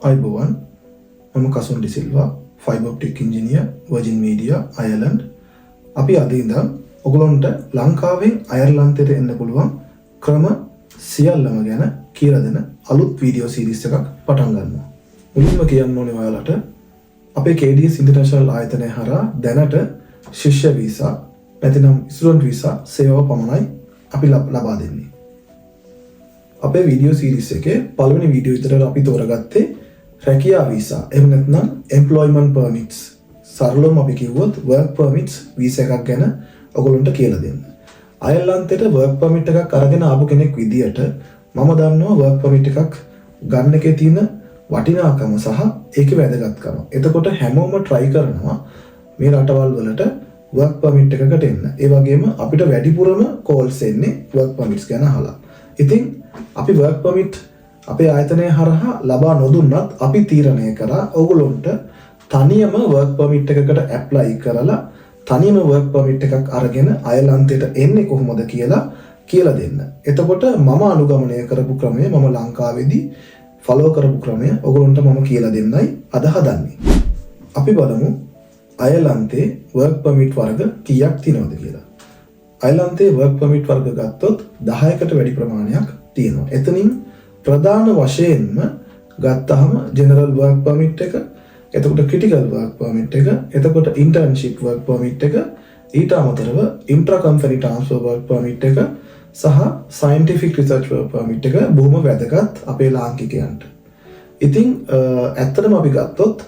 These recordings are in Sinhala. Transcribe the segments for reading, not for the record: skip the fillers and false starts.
ආයුබෝවන්. මම Kasun De Silva, fibre optic engineer, Virgin media Ireland. අපි අද ඉඳන් ඔයගොල්ලන්ට ලංකාවෙන් අයර්ලන්තයට එන්න පුළුවන් ක්‍රම සියල්ලම ගැන කියලා දෙන අලුත් වීඩියෝ සීරීස් එකක් පටන් ගන්නවා. මුලින්ම කියන්න ඕනේ ඔයාලට අපේ KDS international ආයතනය හරහා දැනට ශිෂ්‍ය වීසා නැතිනම් ස්ටුඩන්ට් වීසා සේවාව පමණයි අපි ලබා දෙන්නේ. අපේ වීඩියෝ සීරීස් එකේ පළවෙනි වීඩියෝ විතරට අපි තෝරගත්තේ රැකියා වීසා, එහෙම නැත්නම් එම්ප්ලොයිමන්ට් පර්මිට්ස්, සරලවම අපි කිව්වොත් වර්ක් පර්මිට්ස් වීසා එකක් ගැන ඔයගොල්ලන්ට කියලා දෙන්න. අයර්ලන්තයට වර්ක් පර්මිට් එකක් අරගෙන ආපු කෙනෙක් විදියට මම දන්නවා වර්ක් පර්මිට් එකක් ගන්න එකේ තියෙන වටිනාකම සහ ඒකේ වැදගත්කම. එතකොට හැමෝම try කරනවා මේ රටවල් වලට වර්ක් පර්මිට් එකකට එන්න. ඒ වගේම අපිට වැඩිපුරම කෝල්ස් එන්නේ වර්ක් පර්මිට්ස් ගැන අහලා. ඉතින් අපි වර්ක් පර්මිට් අපේ ආයතනය හරහා ලබා නොදුන්නත් අපි තීරණය කරා ඔයගොල්ලොන්ට තනියම වර්ක් පර්මිට් එකකට ඇප්ලයි කරලා තනියම වර්ක් පර්මිට් එකක් අරගෙන අයර්ලන්තයට එන්නේ කොහොමද කියලා කියලා දෙන්න. එතකොට මම අනුගමනය කරපු ක්‍රමය, මම ලංකාවේදී ෆලෝ කරපු ක්‍රමය ඔයගොල්ලන්ට මම කියලා දෙන්නයි අද හදන්නේ. අපි බලමු අයර්ලන්තේ වර්ක් පර්මිට් වර්ග කීයක් තියෙනවද කියලා. අයර්ලන්තේ වර්ක් පර්මිට් වර්ග ගත්තොත් 10කට වැඩි ප්‍රමාණයක් තියෙනවා. එතනින් ප්‍රධාන වශයෙන්ම ගත්තහම ජෙනරල් වර්ක් පර්මිට් එක, එතකොට ක්‍රිටිකල් වර්ක් පර්මිට් එක, එතකොට ඉන්ටර්න්ෂිප් වර්ක් පර්මිට් එක, ඊට අමතරව ඉන්ට්‍රා කම්පැනි ට්‍රාන්ස්ෆර් වර්ක් පර්මිට් එක සහ සයන්ටිෆික් රිසර්ච් වර්ක් පර්මිට් එක බොහොම වැදගත් අපේ ලාංකිකයන්ට. ඉතින් ඇත්තටම අපි ගත්තොත්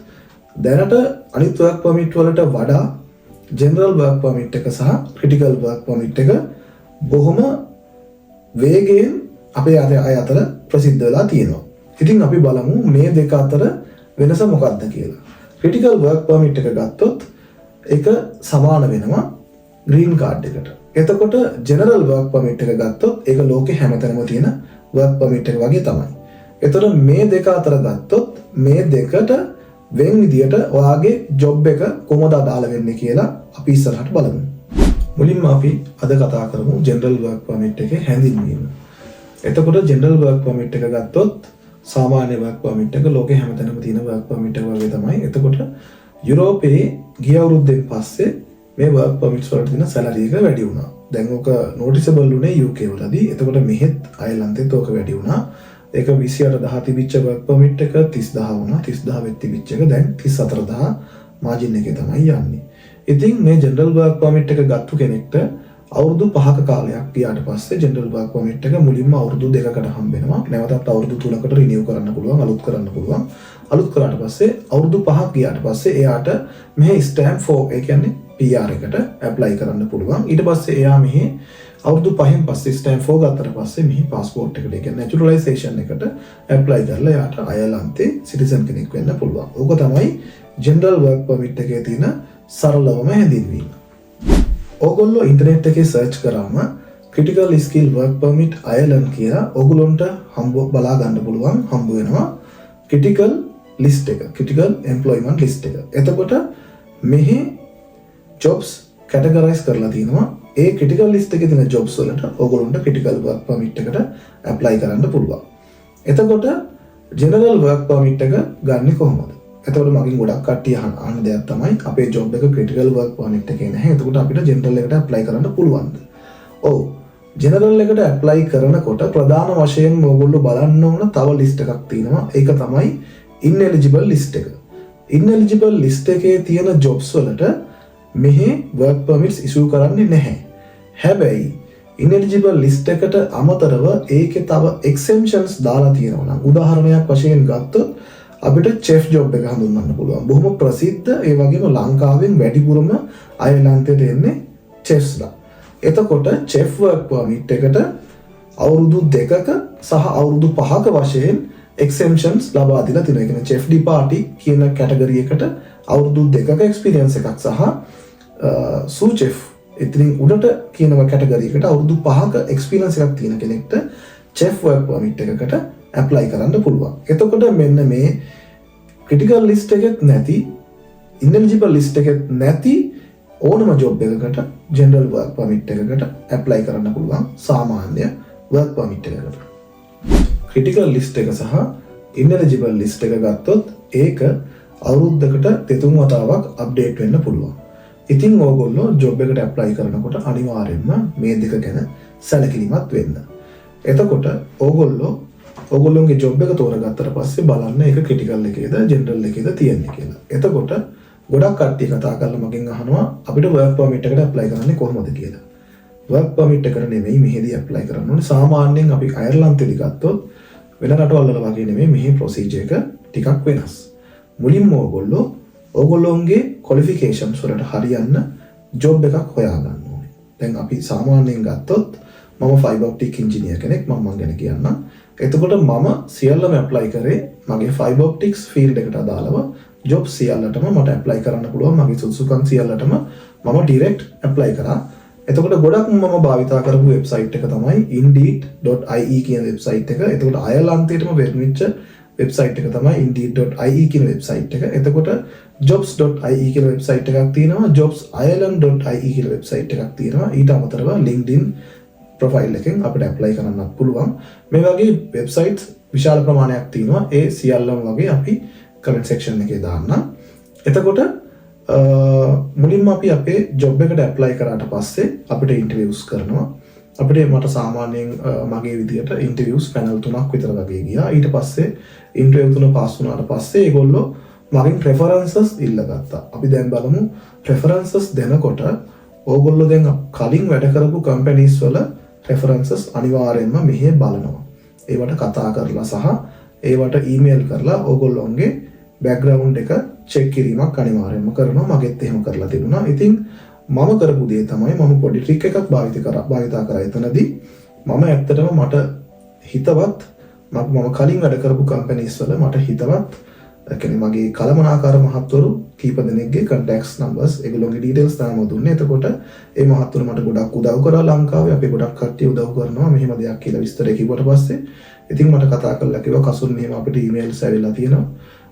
දැනට අනිත් වර්ක් පර්මිට් වලට වඩා ජෙනරල් වර්ක් පර්මිට් එක සහ ක්‍රිටිකල් වර්ක් පර්මිට් එක බොහොම වේගයෙන් අපේ අර අය අතර ප්‍රසිද්ධ වෙලා තියෙනවා. ඉතින් අපි බලමු මේ දෙක අතර වෙනස මොකක්ද කියලා. ක්‍රිටිකල් වර්ක් පර්මිට් එක ගත්තොත් ඒක සමාන වෙනවා ග්‍රීන් කාඩ් එකට. එතකොට ජෙනරල් වර්ක් පර්මිට් එක ගත්තොත් ඒක ලෝකෙ හැමතැනම තියෙන වර්ක් පර්මිට් එක වගේ තමයි. එතකොට මේ දෙක අතර ගත්තොත් මේ දෙකට වෙන් විදියට ඔයාගේ ජොබ් එක කොහොමද අදාළ වෙන්නේ කියලා අපි ඉස්සරහට බලමු. මුලින්ම අපි අද කතා කරමු ජෙනරල් වර්ක් පර්මිට් එකේ හැඳින්වීම. එතකොට ජෙනරල් වර්ක් පර්මිට් එක ගත්තොත් සාමාන්‍ය වර්ක් පර්මිට් එක ලෝකෙ හැමතැනම තියෙන වර්ක් පර්මිට් එක වගේ තමයි. එතකොට යුරෝපයේ ගිය අවුරුද්දෙන් පස්සේ මේ වර්ක් පර්මිට්ස් වලට තියෙන සැලරි එක වැඩි වුණා. දැන් ඕක නෝටිසබල් වුණේ UK වලදී. එතකොට මෙහෙත් අයර්ලන්තෙත් ඕක වැඩි වුණා. ඒක 28,000 තිබිච්ච වර්ක් පර්මිට් එක 30,000 වුණා. 30,000 වෙත් තිබිච්ච එක දැන් 34,000 මාජින් එකේ තමයි යන්නේ. ඉතින් මේ ජෙනරල් වර්ක් පර්මිට් එක ගත්තු කෙනෙක්ට අවුරුදු 5ක කාලයක් ගියාට පස්සේ ජෙනරල් වර්ක් පර්මිට් එක මුලින්ම අවුරුදු 2කට හම්බ වෙනවා. නැවතත් අවුරුදු 3කට රිනිව් කරන්න පුළුවන්, අලුත් කරන්න පුළුවන්. අලුත් කරාට පස්සේ අවුරුදු 5ක් ගියාට පස්සේ එයාට මෙහෙ ස්ටෑම්ප් 4, ඒ කියන්නේ PR එකට ඇප්ලයි කරන්න පුළුවන්. ඊට පස්සේ එයා මෙහෙ අවුරුදු 5න් පස්සේ ස්ටෑම්ප් 4 ගත්තට පස්සේ මෙහි පාස්පෝර්ට් එකට, ඒ කියන්නේ නැචරලයිසේෂන් එකට ඇප්ලයි කරලා එයාට අයර්ලන්තේ සිටිසන් කෙනෙක් වෙන්න පුළුවන්. ඕක තමයි ජෙනරල් වර්ක් පර්මිට් එකේ තියෙන සරලවම හැඳින්වීම. ඕගොල්ලෝ ඉන්ටර්නෙට් එකේ සර්ච් කරාම critical skill work permit Ireland කියලා ඕගොල්ලොන්ට හම්බ බලා ගන්න පුළුවන්, හම්බ වෙනවා ක්‍රිටිකල් ලිස්ට් එක, ක්‍රිටිකල් එම්ප්ලොයිමන්ට් ලිස්ට් එක. එතකොට මෙහි ජොබ්ස් කැටගරයිස් කරලා තියෙනවා. ඒ ක්‍රිටිකල් ලිස්ට් එකේ තියෙන ජොබ්ස් වලට ඕගොල්ලොන්ට ක්‍රිටිකල් වර්ක් පර්මිට් එකට ඇප්ලයි කරන්න පුළුවන්. එතකොට ජෙනරල් වර්ක් පර්මිට් එක ගන්නෙ කොහොමද? එතකොට මගෙන් ගොඩක් කට්ටිය අහන අහන දෙයක් තමයි අපේ ජොබ් එක ක්‍රිටිකල් වර්ක් පර්මිට් එකේ නැහැ. එතකොට අපිට ජෙනරල් එකට ඇප්ලයි කරන්න පුළුවන්ද? ඔව්. ජෙනරල් එකට ඇප්ලයි කරනකොට ප්‍රධාන වශයෙන් ඔයගොල්ලෝ බලන්න ඕන තව ලිස්ට් එකක් තියෙනවා. ඒක තමයි ඉන්එලිජිබල් ලිස්ට් එක. ඉන්එලිජිබල් ලිස්ට් එකේ තියෙන ජොබ්ස් වලට මෙහි වර්ක් පර්මිට්ස් ඉෂූ කරන්නේ නැහැ. හැබැයි ඉන්එලිජිබල් ලිස්ට් එකට අමතරව ඒකේ තව එක්සෙම්ප්ෂන්ස් දාලා තියෙනවා නම්, උදාහරණයක් වශයෙන් ගත්තොත් අපිට චෙෆ් ජොබ් එක හඳුන්වන්න පුළුවන්. බොහොම ප්‍රසිද්ධ, ඒ වගේම ලංකාවෙන් වැඩිපුරම අයර්ලන්තයට එන්නේ චෙෆ්ස්ලා. එතකොට චෙෆ් වර්ක් පර්මිට් එකට අවුරුදු 2ක සහ අවුරුදු 5ක වශයෙන් එක්සෙම්ප්ෂන්ස් ලබා දීලා තියෙනවා. ඒ කියන්නේ චෙෆ් ඩි පාටි කියන කැටගරි එකට අවුරුදු 2ක එක්ස්පීරියන්ස් එකක් සහ සූ චෙෆ් ඉතින් උඩට කියන කැටගරි එකට අවුරුදු 5ක එක්ස්පීරියන්ස් එකක් තියෙන කෙනෙක්ට චෙෆ් වර්ක් පර්මිට් එකකට ඇප්ලයි කරන්න පුළුවන්. එතකොට මෙන්න මේ ක්‍රිටිකල් ලිස්ට් එකෙත් නැති, ඉන්එලිජිබල් ලිස්ට් එකෙත් නැති ඕනම ජොබ් එකකට ජෙනරල් වර්ක් පර්මිට් එකකට ඇප්ලයි කරන්න පුළුවන් සාමාන්‍ය වර්ක් පර්මිට් එකකට. ක්‍රිටිකල් ලිස්ට් එක සහ ඉන්එලිජිබල් ලිස්ට් එක ගත්තොත් ඒක අවුරුද්දකට දෙතුන් වතාවක් අප්ඩේට් වෙන්න පුළුවන්. ඉතින් ඕගොල්ලෝ ජොබ් එකට ඇප්ලයි කරනකොට අනිවාර්යයෙන්ම මේ දෙක ගැන සැලකිලිමත් වෙන්න. එතකොට ඕගොල්ලෝ ඕගොල්ලොන්ගේ ජොබ් එක තෝරගත්තට පස්සේ බලන්න ඒක ක්‍රිටිකල් එකේද ජෙනරල් එකේද තියෙන්නේ කියලා. එතකොට ගොඩක් කට්ටිය කතා කරලා මගෙන් අහනවා අපිට වර්ක් පර්මිට් එකට ඇප්ලයි කරන්නේ කොහොමද කියලා. වර්ක් පර්මිට් එකට නෙමෙයි මෙහෙදි ඇප්ලයි කරන්න ඕනේ. සාමාන්‍යයෙන් අපි අයර්ලන්තෙදි ගත්තොත් වෙන රටවල් වල වගේ නෙමෙයි, මෙහි ප්‍රොසීජර් එක ටිකක් වෙනස්. මුලින්ම ඕගොල්ලෝ ඕගොල්ලොන්ගේ ක්වොලිෆිකේෂන්ස් වලට හරියන්න ජොබ් එකක් හොයාගන්න ඕනේ. දැන් අපි සාමාන්‍යයෙන් ගත්තොත් මම ෆයිබර් ඔප්ටික් ඉංජිනේර් කෙනෙක්. මම මං ගැන කියන්නම්. එතකොට මම සියල්ලම ඇප්ලයි කරේ මගේ ෆයිබර් ඔප්ටික්ස් ෆීල්ඩ් එකට අදාළව ජොබ් සියල්ලටම මට ඇප්ලයි කරන්න පුළුවන්. මගේ සුදුසුකම් සියල්ලටම මම ඩිරෙක්ට් ඇප්ලයි කරා. එතකොට ගොඩක් මම භාවිතා කරපු වෙබ්සයිට් එක තමයි indeed.ie කියන වෙබ්සයිට් එක. එතකොට අයර්ලන්තයටම වෙන්වෙච්ච වෙබ්සයිට් එක තමයි indeed.ie කියන වෙබ්සයිට් එක. එතකොට jobs.ie කියන වෙබ්සයිට් එකක් තියෙනවා, jobsireland.ie කියන වෙබ්සයිට් එකක් තියෙනවා. ඊට අමතරව LinkedIn profile එකෙන් අපිට ඇප්ලයි කරන්නත් පුළුවන්. මේ වගේ වෙබ්සයිට්ස් විශාල ප්‍රමාණයක් තියෙනවා. ඒ සියල්ලම වගේ අපි කමෙන්ට් සෙක්ෂන් එකේ දාන්නම්. එතකොට මුලින්ම අපි අපේ ජොබ් එකට ඇප්ලයි කරාට පස්සේ අපිට ඉන්ටර්විව්ස් කරනවා. අපිට මට සාමාන්‍යයෙන් මගේ විදියට ඉන්ටර්විව්ස් පැනල් තුනක් විතර වගේ ගියා. ඊට පස්සේ ඉන්ටර්විව් තුන පාස් වුණාට පස්සේ ඒගොල්ලෝ මගෙන් රෙෆරන්සස් ඉල්ලගත්තා. අපි දැන් බලමු. රෙෆරන්සස් දෙනකොට ඕගොල්ලෝ දැන් කලින් වැඩ කරපු කම්පැනිස් වල රෙෆරන්සස් අනිවාර්යයෙන්ම මෙහෙ බලනවා. ඒවට කතා කරලා සහ ඒවට ඊමේල් කරලා ඕගොල්ලොන්ගේ බැක්ග්‍රවුන්ඩ් එක චෙක් කිරීමක් අනිවාර්යයෙන්ම කරනවා. මගෙත් එහෙම කරලා තිබුණා. ඉතින් මම කරපු දේ තමයි මම පොඩි ට්‍රික් එකක් භාවිතා කරා එතනදී. මම ඇත්තටම මට හිතවත් මම කලින් වැඩ කරපු කම්පැනිස් වල මට හිතවත්, ඒ කියන්නේ මගේ කළමනාකාර මහත්වරු කීප දෙනෙක්ගේ කන්ටැක්ට්ස් නම්බර්ස්, ඒගොල්ලෝගේ ඩීටේල්ස් තමයි මම දුන්නේ. එතකොට ඒ මහත්වරු මට ගොඩක් උදව් කරා. ලංකාවේ අපි ගොඩක් කට්ටිය උදව් කරනවා මෙහෙම දෙයක් කියලා විස්තරය කිව්වට පස්සේ. ඉතින් මට කතා කරලා කිව්වා, "කසුන්, මෙහෙම අපිට ඊමේල්ස් ඇවිල්ලා තියෙනවා."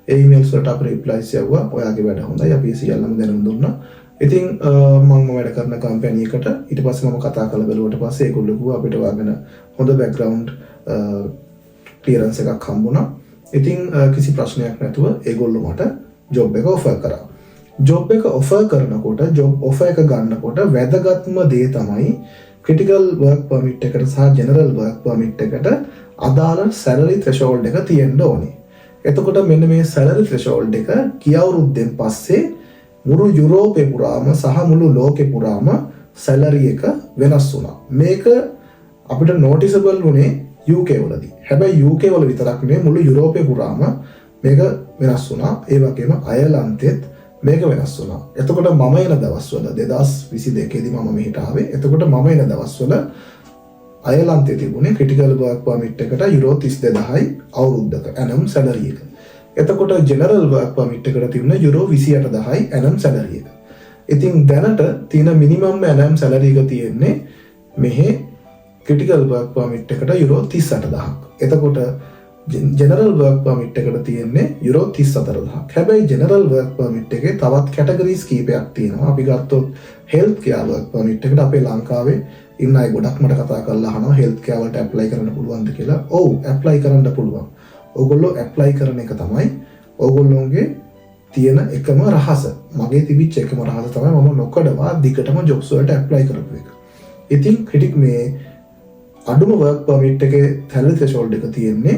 ඒ ඊමේල්ස් වලට අපි රිප්ලයිස් යවුවා. ඔයාගේ වැඩ හොඳයි. අපි සියල්ලම දැනුම් දුන්නා. ඉතින් මම වැඩ කරන කම්පැනි එකට ඊට පස්සේ මම කතා කරලා බැලුවට පස්සේ ඒගොල්ලෝ කිව්වා අපිට ඔයාගෙන හොඳ බැක්ග්‍රවුන්ඩ් ක්ලියරන්ස් එකක් හම්බුණා. ඉතින් කිසි ප්‍රශ්නයක් නැතුව ඒගොල්ලෝ මට ජොබ් එක ඔෆර් කරා. ජොබ් එක ඔෆර් කරනකොට, ජොබ් ඔෆර් එක ගන්නකොට වැදගත්ම දේ තමයි ක්‍රිටිකල් වර්ක් පර්මිට් එකට සහ ජෙනරල් වර්ක් පර්මිට් එකට අදාළ සැලරි ත්‍රෙෂෝල්ඩ් එක තියෙන්න ඕනේ. එතකොට මෙන්න මේ සැලරි ත්‍රෙෂෝල්ඩ් එක ගිය අවුරුද්දෙන් පස්සේ මුළු යුරෝපේ පුරාම සහ මුළු ලෝකෙ පුරාම සැලරි එක වෙනස් වුණා. මේක අපිට නෝටිසබල් වුණේ UK වලදී. හැබැයි UK වල විතරක් නෙවෙයි, මුළු යුරෝපේ පුරාම මේක වෙනස් වුණා. ඒ වගේම අයර්ලන්තෙත් මේක වෙනස් වුණා. එතකොට මම එන දවස්වල, 2022 දී මම මෙහෙට ආවේ. එතකොට මම එන දවස්වල අයර්ලන්තයේ තිබුණේ ක්‍රිටිකල් වර්ක් පර්මිට් එකට යුරෝ 32,000යි අවුරුද්දක ඇනම් සැලරි එක. එතකොට ජෙනරල් වර්ක් පර්මිට් එකට තිබුණේ යුරෝ 28,000යි ඇනම් සැලරි එක. ඉතින් දැනට තියෙන මිනිමම් ඇනම් සැලරි එක තියෙන්නේ මෙහෙ ක්‍රිටිකල් වර්ක් පර්මිට් එකට යුරෝ 38,000ක්. එතකොට ජෙනරල් වර්ක් පර්මිට් එකට තියෙන්නේ යුරෝ 34,000ක්. හැබැයි ජෙනරල් වර්ක් පර්මිට් එකේ තවත් කැටගරීස් කීපයක් තියෙනවා. අපි ගත්තොත් හෙල්ත් කෙයාර් වර්ක් පර්මිට් එකට, අපේ ලංකාවේ ඉන්න අය ගොඩක් මට කතා කරලා අහනවා හෙල්ත් කෙයාර් වලට ඇප්ලයි කරන්න පුළුවන්ද කියලා. ඔව්, ඇප්ලයි කරන්න පුළුවන්. ඕගොල්ලෝ ඇප්ලයි කරන එක තමයි ඕගොල්ලෝගේ තියෙන එකම රහස. මගේ තිබිච්ච එකම රහස තමයි මම නොකඩවා දිගටම ජොබ්ස් වලට ඇප්ලයි කරපු එක. ඉතින් ක්‍රිටික් මේ අඩුම වර්ක් පර්මිට් එකේ සැලරි ත්‍රෙෂෝල්ඩ් එක තියෙන්නේ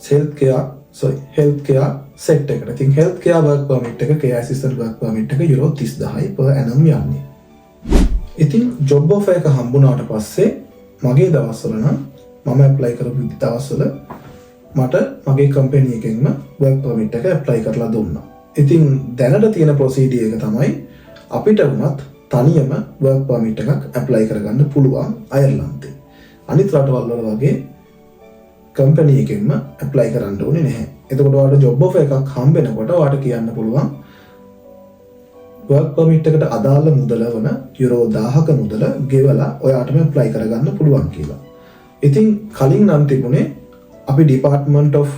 health care, sorry, health care sector එකට. ඉතින් හෙල්ත් කෙයාර් වර්ක් පර්මිට් එක, කෙයාර් ඇසිස්ටන්ට් වර්ක් පර්මිට් එක යුරෝ 30,000යි පර් ඇනම් යන්නේ. ඉතින් ජොබ් ඔෆර් එක හම්බුනාට පස්සේ මගේ දවස්වල නම්, මම ඇප්ලයි කරපු දවස්වල මට මගේ කම්පැනි එකෙන්ම වර්ක් පර්මිට් එක ඇප්ලයි කරලා දුන්නා. ඉතින් දැනට තියෙන ප්‍රොසීඩියර් එක තමයි අපිට වුණත් තනියම වර්ක් පර්මිට් එකක් ඇප්ලයි කරගන්න පුළුවන් අයර්ලන්තේ. අනිත් රටවල් වල වගේ කම්පැනි එකෙන්ම ඇප්ලයි කරන්න ඕනේ නැහැ. එතකොට ඔයාලට ජොබ් ඔෆර් එකක් හම්බ වෙනකොට ඔයාලට කියන්න පුළුවන් වර්ක් පර්මිට් එකට අදාළ මුදල වන යුරෝ 1000ක මුදල ගෙවලා ඔයාටම ඇප්ලයි කරගන්න පුළුවන් කියලා. ඉතින් කලින් නම් තිබුණේ අපි ඩිපාර්ට්මන්ට් ඔෆ්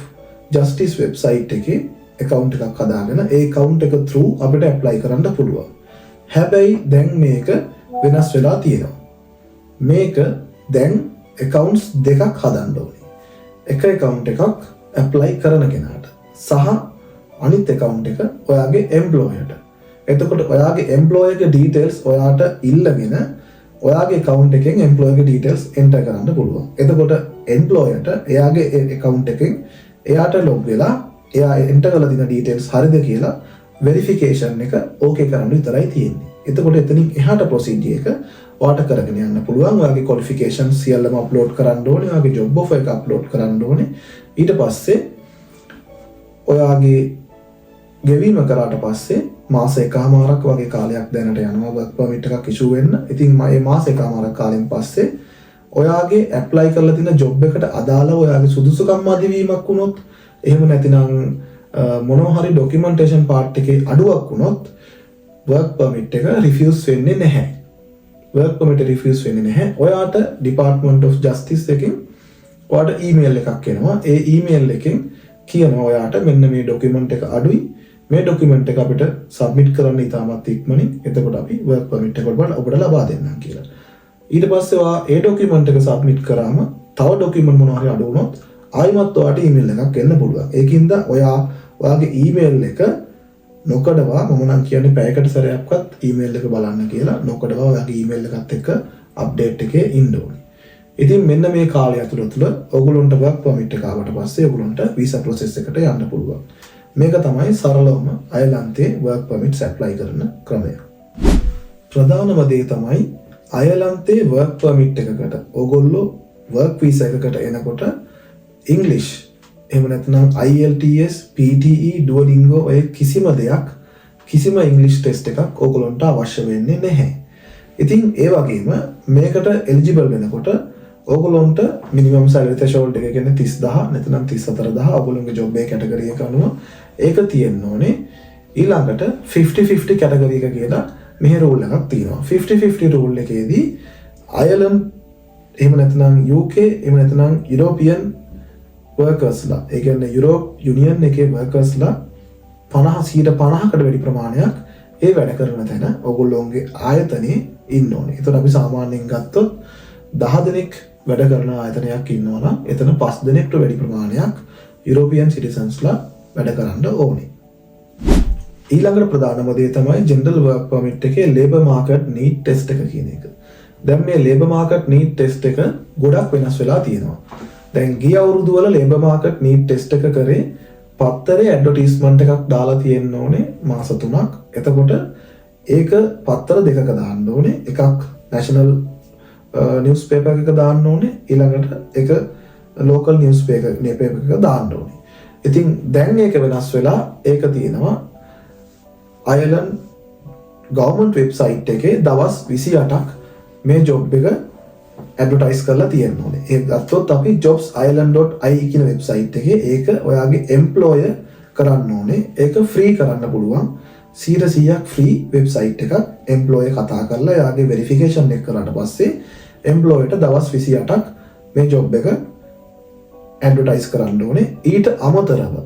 ජස්ටිස් වෙබ්සයිට් එකේ ඇකවුන්ට් එකක් හදාගෙන ඒ ඇකවුන්ට් එක through අපිට ඇප්ලයි කරන්න පුළුවන්. හැබැයි දැන් මේක වෙනස් වෙලා තියෙනවා. මේක දැන් ඇකවුන්ට්ස් දෙකක් හදන්න ඕනේ. එක ඇකවුන්ට් එකක් ඇප්ලයි කරන කෙනාට සහ අනිත් ඇකවුන්ට් එක ඔයාගේ එම්ප්ලොයර්ට. එතකොට ඔයාගේ එම්ප්ලොයර්ගේ ඩීටේල්ස් ඔයාට ඉල්ලගෙන ඔයාගේ ඇකවුන්ට් එකෙන් එම්ප්ලොයර්ගේ ඩීටේල්ස් එන්ටර් කරන්න පුළුවන්. එතකොට එම්ප්ලොයර්ට එයාගේ ඇකවුන්ට් එකෙන් එයාට ලොග් වෙලා එයා එන්ටර් කරලා තියෙන ඩීටේල්ස් හරිද කියලා වෙරිෆිකේෂන් එක ඕකේ කරන්න විතරයි තියෙන්නේ. එතකොට එතනින් එහාට ප්‍රොසීජර් එක ඔයාට කරගෙන යන්න පුළුවන්. ඔයාගේ ක්වොලිෆිකේෂන් සියල්ලම අප්ලෝඩ් කරන්න ඕනේ. ඔයාගේ ජොබ් ඔෆර් එක අප්ලෝඩ් කරන්න ඕනේ. ඊට පස්සේ ඔයාගේ ගෙවීම කරාට පස්සේ මාස එකහමාරක් වගේ කාලයක් දැනට යනවා වර්ක් පර්මිට් එකක් ඉෂූ වෙන්න. ඉතින් මේ මාස එකහමාරක් කාලෙන් පස්සේ ඔයාගේ ඇප්ලයි කරලා තියෙන ජොබ් එකට අදාළව ඔයාගේ සුදුසුකම් මදිවීමක් වුණොත්, එහෙම නැතිනම් මොනවා හරි ඩොකියුමන්ටේෂන් පාර්ට් එකේ අඩුවක් වුණොත් වර්ක් පර්මිට් එක රිෆියුස් වෙන්නේ නැහැ. වර්ක් පර්මිට් රිෆියුස් වෙන්නේ නැහැ. ඔයාට ඩිපාර්ට්මන්ට් ඔෆ් ජස්ටිස් එකෙන් ඔයාට ඊමේල් එකක් එනවා. ඒ ඊමේල් එකෙන් කියනවා ඔයාට මෙන්න මේ ඩොකියුමන්ට් එක අඩුයි. මේ ඩොකියුමන්ට් එක අපිට සබ්මිට් කරන්න ඉතාමත් ඉක්මනින්. එතකොට අපි වර්ක් පර්මිට් එක ඔබට ලබා දෙන්නම් කියලා. ඊට පස්සේ ඔයා ඒ ඩොකියුමන්ට් එක සබ්මිට් කරාම තව ඩොකියුමන්ට් මොනවා හරි අඩු වුණොත් ආයිමත් ඔයාට ඊමේල් එකක් එන්න පුළුවන්. ඒකින්ද ඔයා ඔයාගේ ඊමේල් එක නොකඩවා, මම නම් කියන්නේ පැයකට සැරයක්වත් ඊමේල් එක බලන්න කියලා, නොකඩවා ඔයාගේ ඊමේල් එකත් එක්ක අප්ඩේට් එකේ ඉන්න ඕනේ. ඉතින් මෙන්න මේ කාලය ඇතුළත තුළ ඔයගොල්ලන්ට වර්ක් පර්මිට් එක ආවට පස්සේ ඔයගොල්ලන්ට වීසා ප්‍රොසෙස් එකට යන්න පුළුවන්. මේක තමයි සරලවම අයර්ලන්තයේ වර්ක් පර්මිට්ස් ඇප්ලයි කරන ක්‍රමය. ප්‍රධානම දේ තමයි අයර්ලන්තයේ වර්ක් පර්මිට් එකකට ඔයගොල්ලෝ වර්ක් වීසා එකකට එනකොට ඉංග්ලිෂ් එහෙම නැත්නම් IELTS, PTE, Duolingo ඔය කිසිම දෙයක්, කිසිම ඉංග්ලිෂ් ටෙස්ට් එකක් ඔයගොල්ලන්ට අවශ්‍ය වෙන්නේ නැහැ. ඉතින් ඒ වගේම මේකට එලිජිබල් වෙනකොට ඕගොල්ලොන්ට මිනිමම් සැලරි ත්‍රෙෂෝල්ඩ් එක කියන්නේ 30,000 නැත්නම් 34,000 ඕගොල්ලොන්ගේ ජොබ් එකේ කැටගරි එක අනුව ඒක තියෙන්න ඕනේ. ඊළඟට 50-50 කැටගරි එක කියලා මෙහෙ රූල් එකක් තියෙනවා. 50-50 රූල් එකේදී අයර්ලන්ඩ් එහෙම නැත්නම් UK එහෙම නැත්නම් යුරෝපියන් වර්කර්ස්ලා, ඒ කියන්නේ යුරෝප් යුනියන් එකේ වර්කර්ස්ලා 50 50කට වැඩි ප්‍රමාණයක් ඒ වැඩ කරන තැන ඔගොල්ලොන්ගේ ආයතනයේ ඉන්න ඕනේ. ඒතකොට අපි සාමාන්‍යයෙන් ගත්තොත් 10 දෙනෙක් වැඩ කරන ආයතනයක් ඉන්නවා නම් එතන 5 දෙනෙක්ට වැඩි ප්‍රමාණයක් යුරෝපියන් සිටිසන්ස්ලා වැඩ කරන්න ඕනේ. ඊළඟට ප්‍රධානම දේ තමයි ජෙනරල් වර්ක් පර්මිට් එකේ ලේබර් මාකට් නීඩ් ටෙස්ට් එක කියන එක. දැන් මේ ලේබර් මාකට් නීඩ් ටෙස්ට් එක ගොඩක් වෙනස් වෙලා තියෙනවා. දැන් ගිය අවුරුදු වල ලේබර් මාකට් නීඩ් ටෙස්ට් එක කරේ පත්තරේ ඇඩ්වර්ටයිස්මන්ට් එකක් දාලා තියෙන්න ඕනේ මාස 3ක්. එතකොට ඒක පත්තර දෙකක දාන්න ඕනේ. එකක් නැෂනල් නිවුස් පේපර් එකක දාන්න ඕනේ. ඊළඟට එක ලෝකල් නිවුස් පේපර් එකක දාන්න ඕනේ. ඉතින් දැන් ඒක වෙනස් වෙලා ඒක තියෙනවා අයර්ලන්ඩ් ගවර්න්මන්ට් වෙබ්සයිට් එකේ දවස් 28ක් මේ ජොබ් එක ඇඩ්වර්ටයිස් කරලා තියෙන්න ඕනේ. ඒක ගත්තොත් අපි jobsireland.ie කියන වෙබ්සයිට් එකේ ඒක ඔයාගේ එම්ප්ලොයර් කරන්න ඕනේ. ඒක ෆ්‍රී කරන්න පුළුවන්. 100%ක් ෆ්‍රී වෙබ්සයිට් එකක්. එම්ප්ලොයර් කතා කරලා එයාගේ වෙරිෆිකේෂන් එක කරාට පස්සේ එම්ප්ලොයර්ට දවස් 28ක් මේ ජොබ් එක ඇඩ්වර්ටයිස් කරන්න ඕනේ. ඊට අමතරව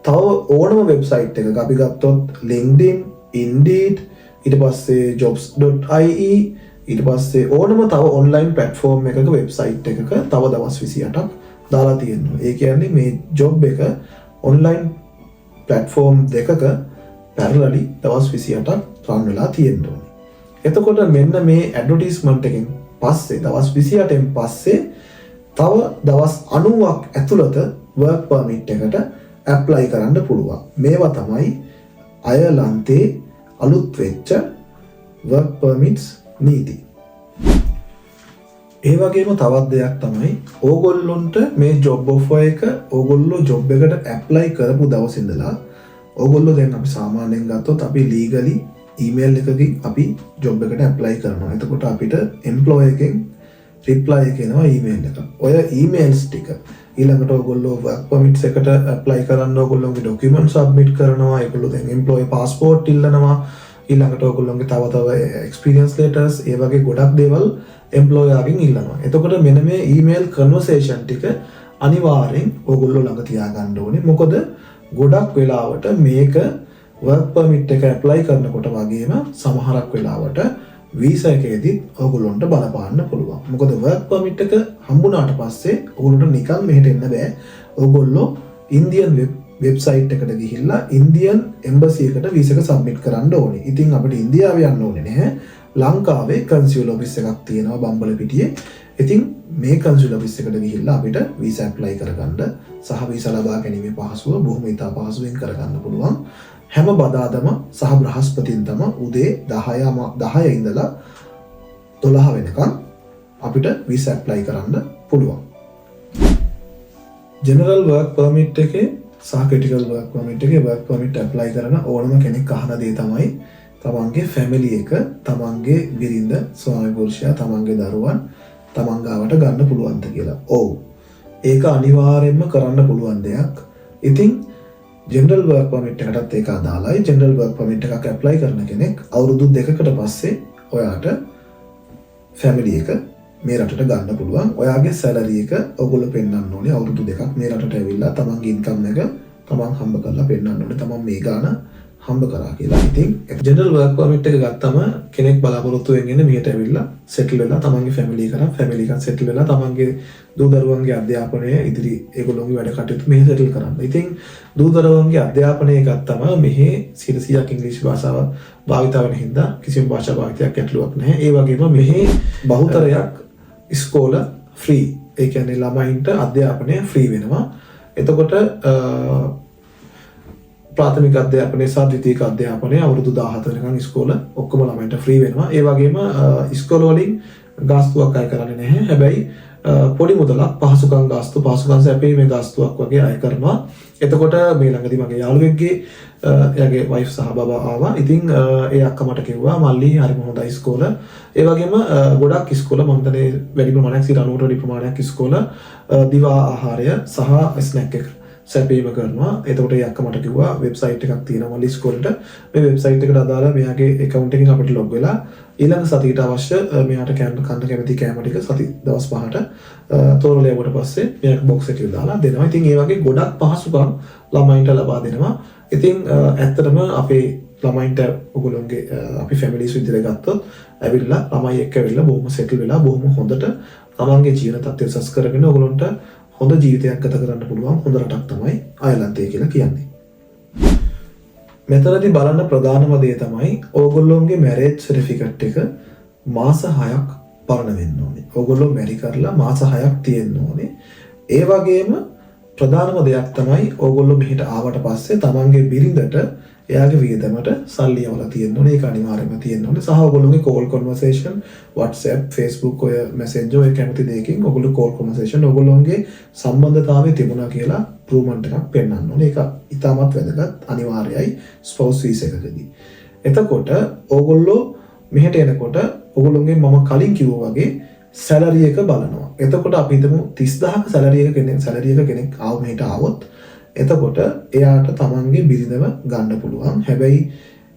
තව ඕනම වෙබ්සයිට් එකක අපි ගත්තොත් LinkedIn, Indeed, ඊට පස්සේ jobs.ie, ඊට පස්සේ ඕනම තව ඔන්ලයින් ප්ලැට්ෆෝම් එකක වෙබ්සයිට් එකක තව දවස් 28ක් දාලා තියෙනවා. ඒ කියන්නේ මේ ජොබ් එක ඔන්ලයින් ප්ලැට්ෆෝම් දෙකක පැරලලි දවස් 28ක් රන් වෙලා තියෙන්න ඕනේ. එතකොට මෙන්න මේ ඇඩ්වර්ටයිස්මන්ට් එකෙන් පස්සේ දවස් 28න් පස්සේ තව දවස් 90ක් ඇතුළත වර්ක් පර්මිට් එකට ඇප්ලයි කරන්න පුළුවන්. මේවා තමයි අයර්ලන්තේ අලුත් වෙච්ච වර්ක් පර්මිට්ස් නීති. ඒ වගේම තවත් දෙයක් තමයි ඕගොල්ලොන්ට මේ ජොබ් ඔෆර් එක ඕගොල්ලෝ ජොබ් එකට ඇප්ලයි කරපු දවස් ඉඳලා ඕගොල්ලෝ දැන් අපි සාමාන්‍යයෙන් ගත්තොත් අපි ලීගලි ඊමේල් එකකින් අපි ජොබ් එකට ඇප්ලයි කරනවා. එතකොට අපිට එම්ප්ලොයර් එකෙන් රිප්ලයි එක එනවා ඊමේල් එක. ඔය ඊමේල්ස් ටික ඊළඟට ඔයගොල්ලෝ වර්ක් පර්මිට්ස් එකට ඇප්ලයි කරන්න ඔයගොල්ලෝගේ ඩොකියුමන්ට් සබ්මිට් කරනවා. ඒගොල්ලෝ දැන් එම්ප්ලොයර් පාස්පෝර්ට් ඉල්ලනවා. ඊළඟට ඔයගොල්ලෝගේ තව තව එක්ස්පීරියන්ස් ලෙටර්ස් ඒ වගේ ගොඩක් දේවල් එම්ප්ලොයර්ගෙන් ඉල්ලනවා. එතකොට මෙන්න මේ ඊමේල් කන්වර්සේෂන් ටික අනිවාර්යෙන් ඔයගොල්ලෝ ළඟ තියාගන්න ඕනේ. මොකද ගොඩක් වෙලාවට මේක වර්ක් පර්මිට් එක ඇප්ලයි කරනකොට වගේම සමහරක් වෙලාවට වීසා එකේදීත් ඔයගොල්ලන්ට බලපාන්න පුළුවන්. මොකද වර්ක් පර්මිට් එක හම්බුනාට පස්සේ ඔයගොල්ලන්ට නිකන් මෙහෙට එන්න බෑ. ඔයගොල්ලෝ ඉන්දියන් වෙබ්සයිට් එකට ගිහිල්ලා ඉන්දියන් එම්බසි එකට වීසා එක සබ්මිට් කරන්න ඕනේ. ඉතින් අපිට ඉන්දියාව යන්න ඕනේ නැහැ. ලංකාවේ කන්සියුලර් ඔෆිස් එකක් තියෙනවා බම්බලපිටියේ. ඉතින් මේ කන්සියුලර් ඔෆිස් එකට ගිහිල්ලා අපිට වීසා ඇප්ලයි කරගන්න සහ වීසා ලබා ගැනීමේ පහසුව බොහොම ඉතා පහසුවෙන් කරගන්න පුළුවන්. හැම බදාදම සහ බ්‍රහස්පතින්දම උදේ 10 ඉඳලා 12 වෙනකන් අපිට වීසා ඇප්ලයි කරන්න පුළුවන්. ජෙනරල් වර්ක් පර්මිට් එකේ සහ ක්‍රිටිකල් වර්ක් පර්මිට් එකේ වර්ක් පර්මිට් ඇප්ලයි කරන ඕනම කෙනෙක් අහන දේ තමයි තමන්ගේ ෆැමිලි එක, තමන්ගේ බිරිඳ, ස්වාමි පුරුෂයා, තමන්ගේ දරුවන් තමන් ගාවට ගන්න පුළුවන්ද කියලා. ඔව්. ඒක අනිවාර්යයෙන්ම කරන්න පුළුවන් දෙයක්. ඉතින් ජෙනරල් වර්ක් පර්මිට් එකටත් ඒක අදාළයි. ජෙනරල් වර්ක් පර්මිට් එකක් ඇප්ලයි කරන කෙනෙක් අවුරුදු 2කට පස්සේ ඔයාට ෆැමිලි එක මේ රටට ගන්න පුළුවන්. ඔයාගේ සැලරි එක ඔයගොල්ලෝ පෙන්වන්න ඕනේ. අවුරුදු 2ක් මේ රටට ඇවිල්ලා තමන්ගේ ඉන්කම් එක තමන් හම්බ කරලා පෙන්වන්න ඕනේ, තමන් මේ ගාන හම්බ කරා කියලා. ඉතින් ජෙනරල් වර්ක් පර්මිට් එක ගත්තම කෙනෙක් බලාපොරොත්තු වෙන්නේ මෙහෙට ඇවිල්ලා සෙටල් වෙලා තමන්ගේ ෆැමිලි එක කරන්, ෆැමිලි එකත් සෙටල් වෙලා, තමන්ගේ දූ දරුවන්ගේ අධ්‍යාපනය, ඉදිරි ඒගොල්ලෝගේ වැඩ කටයුතු මෙහෙ සෙටල් කරන්න. ඉතින් දූ දරුවන්ගේ අධ්‍යාපනය ගත්තම මෙහෙ 100%ක් ඉංග්‍රීසි භාෂාව භාවිත වෙන හින්දා කිසිම භාෂා භාවිතයක් ගැටලුවක් නැහැ. ඒ වගේම මෙහෙ බහුතරයක් ඉස්කෝල ෆ්‍රී. ඒ කියන්නේ ළමයින්ට අධ්‍යාපනය ෆ්‍රී වෙනවා. එතකොට ප්‍රාථමික අධ්‍යාපනය සහ ද්විතීක අධ්‍යාපනය අවුරුදු 17 වෙනකන් ඉස්කෝල ඔක්කොම ළමයින්ට ෆ්‍රී වෙනවා. ඒ වගේම ඉස්කෝල වලින් ගාස්තුවක් අය කරන්නේ නැහැ. හැබැයි පොඩි මුදලක් පහසුකම් ගාස්තු, පහසුකම් සැපයීමේ ගාස්තුවක් වගේ අය කරනවා. එතකොට මේ ළඟදී මගේ යාළුවෙක්ගේ එයාගේ වයිෆ් සහ බබා ආවා. ඉතින් ඒ අක්කා මට කිව්වා, මල්ලි, හරිම හොඳයි ඉස්කෝල. ඒ වගේම ගොඩක් ඉස්කෝල, මම හිතන්නේ වැඩි ප්‍රමාණයක්, 90ට වැඩි ප්‍රමාණයක් ඉස්කෝල දිවා ආහාරය සහ ස්නැක් එක සැපයීම කරනවා. එතකොට ඒ අක්කා මට කිව්වා වෙබ්සයිට් එකක් තියෙනවා මල්ලි ඉස්කෝලේට. මේ වෙබ්සයිට් එකට අදාළ මෙයාගේ ඇකවුන්ට් එකෙන් අපිට ලොග් වෙලා ඊළඟ සතියට අවශ්‍ය මෙයාට කන්න කන්න කැමති කෑම ටික සති දවස් 5ට තෝරලා යවුවට පස්සේ මෙයාගේ බොක්ස් එකේ දාලා දෙනවා. ඉතින් ඒ වගේ ගොඩක් පහසුකම් ළමයින්ට ලබා දෙනවා. ඉතින් ඇත්තටම අපේ ළමයින්ට ඔයගොල්ලෝගේ අපි ෆැමිලිස් විදිහට ගත්තොත් ඇවිල්ලා ළමයි එක්ක ඇවිල්ලා බොහොම සෙටල් වෙලා බොහොම හොඳට තමන්ගේ ජීවන තත්ත්වය උසස් කරගෙන ඔයගොල්ලන්ට හොඳ ජීවිතයක් ගත කරන්න පුළුවන් හොඳ රටක් තමයි අයර්ලන්තය කියලා කියන්නේ. මෙතනදී බලන්න ප්‍රධානම දේ තමයි ඕගොල්ලෝගේ මැරේජ් සර්ටිෆිකට් එක මාස 6ක් පරණ වෙන්න ඕනේ. ඕගොල්ලෝ මැරි කරලා මාස 6ක් තියෙන්න ඕනේ. ඒ වගේම ප්‍රධානම දෙයක් තමයි ඕගොල්ලෝ මෙහෙට ආවට පස්සේ තමන්ගේ බිරිඳට එයාගේ වියදමට සල්ලි යවලා තියෙන්න ඕනේ. ඒක අනිවාර්යයෙන්ම තියෙන්න ඕනේ. සහ ඔයගොල්ලෝගේ කෝල් කන්වර්සේෂන්, WhatsApp, Facebook ඔය මැසේජ් ඔය කැමති දෙයකින් ඔයගොල්ලෝ කෝල් කන්වර්සේෂන් ඔයගොල්ලෝගේ සම්බන්ධතාවය තිබුණා කියලා ප්‍රූව්මන්ට් එකක් පෙන්වන්න ඕනේ. ඒක ඉතාමත් වැදගත්, අනිවාර්යයි ස්පවුස් වීසා එකකදී. එතකොට ඕගොල්ලෝ මෙහෙට එනකොට ඔයගොල්ලෝගේ මම කලින් කිව්වා වගේ සැලරි එක බලනවා. එතකොට අපි හිතමු 30,000ක සැලරි එක කෙනෙක් ආව මෙහෙට ආවොත්, එතකොට එයාට තමන්ගේ බිරිඳව ගන්න පුළුවන්. හැබැයි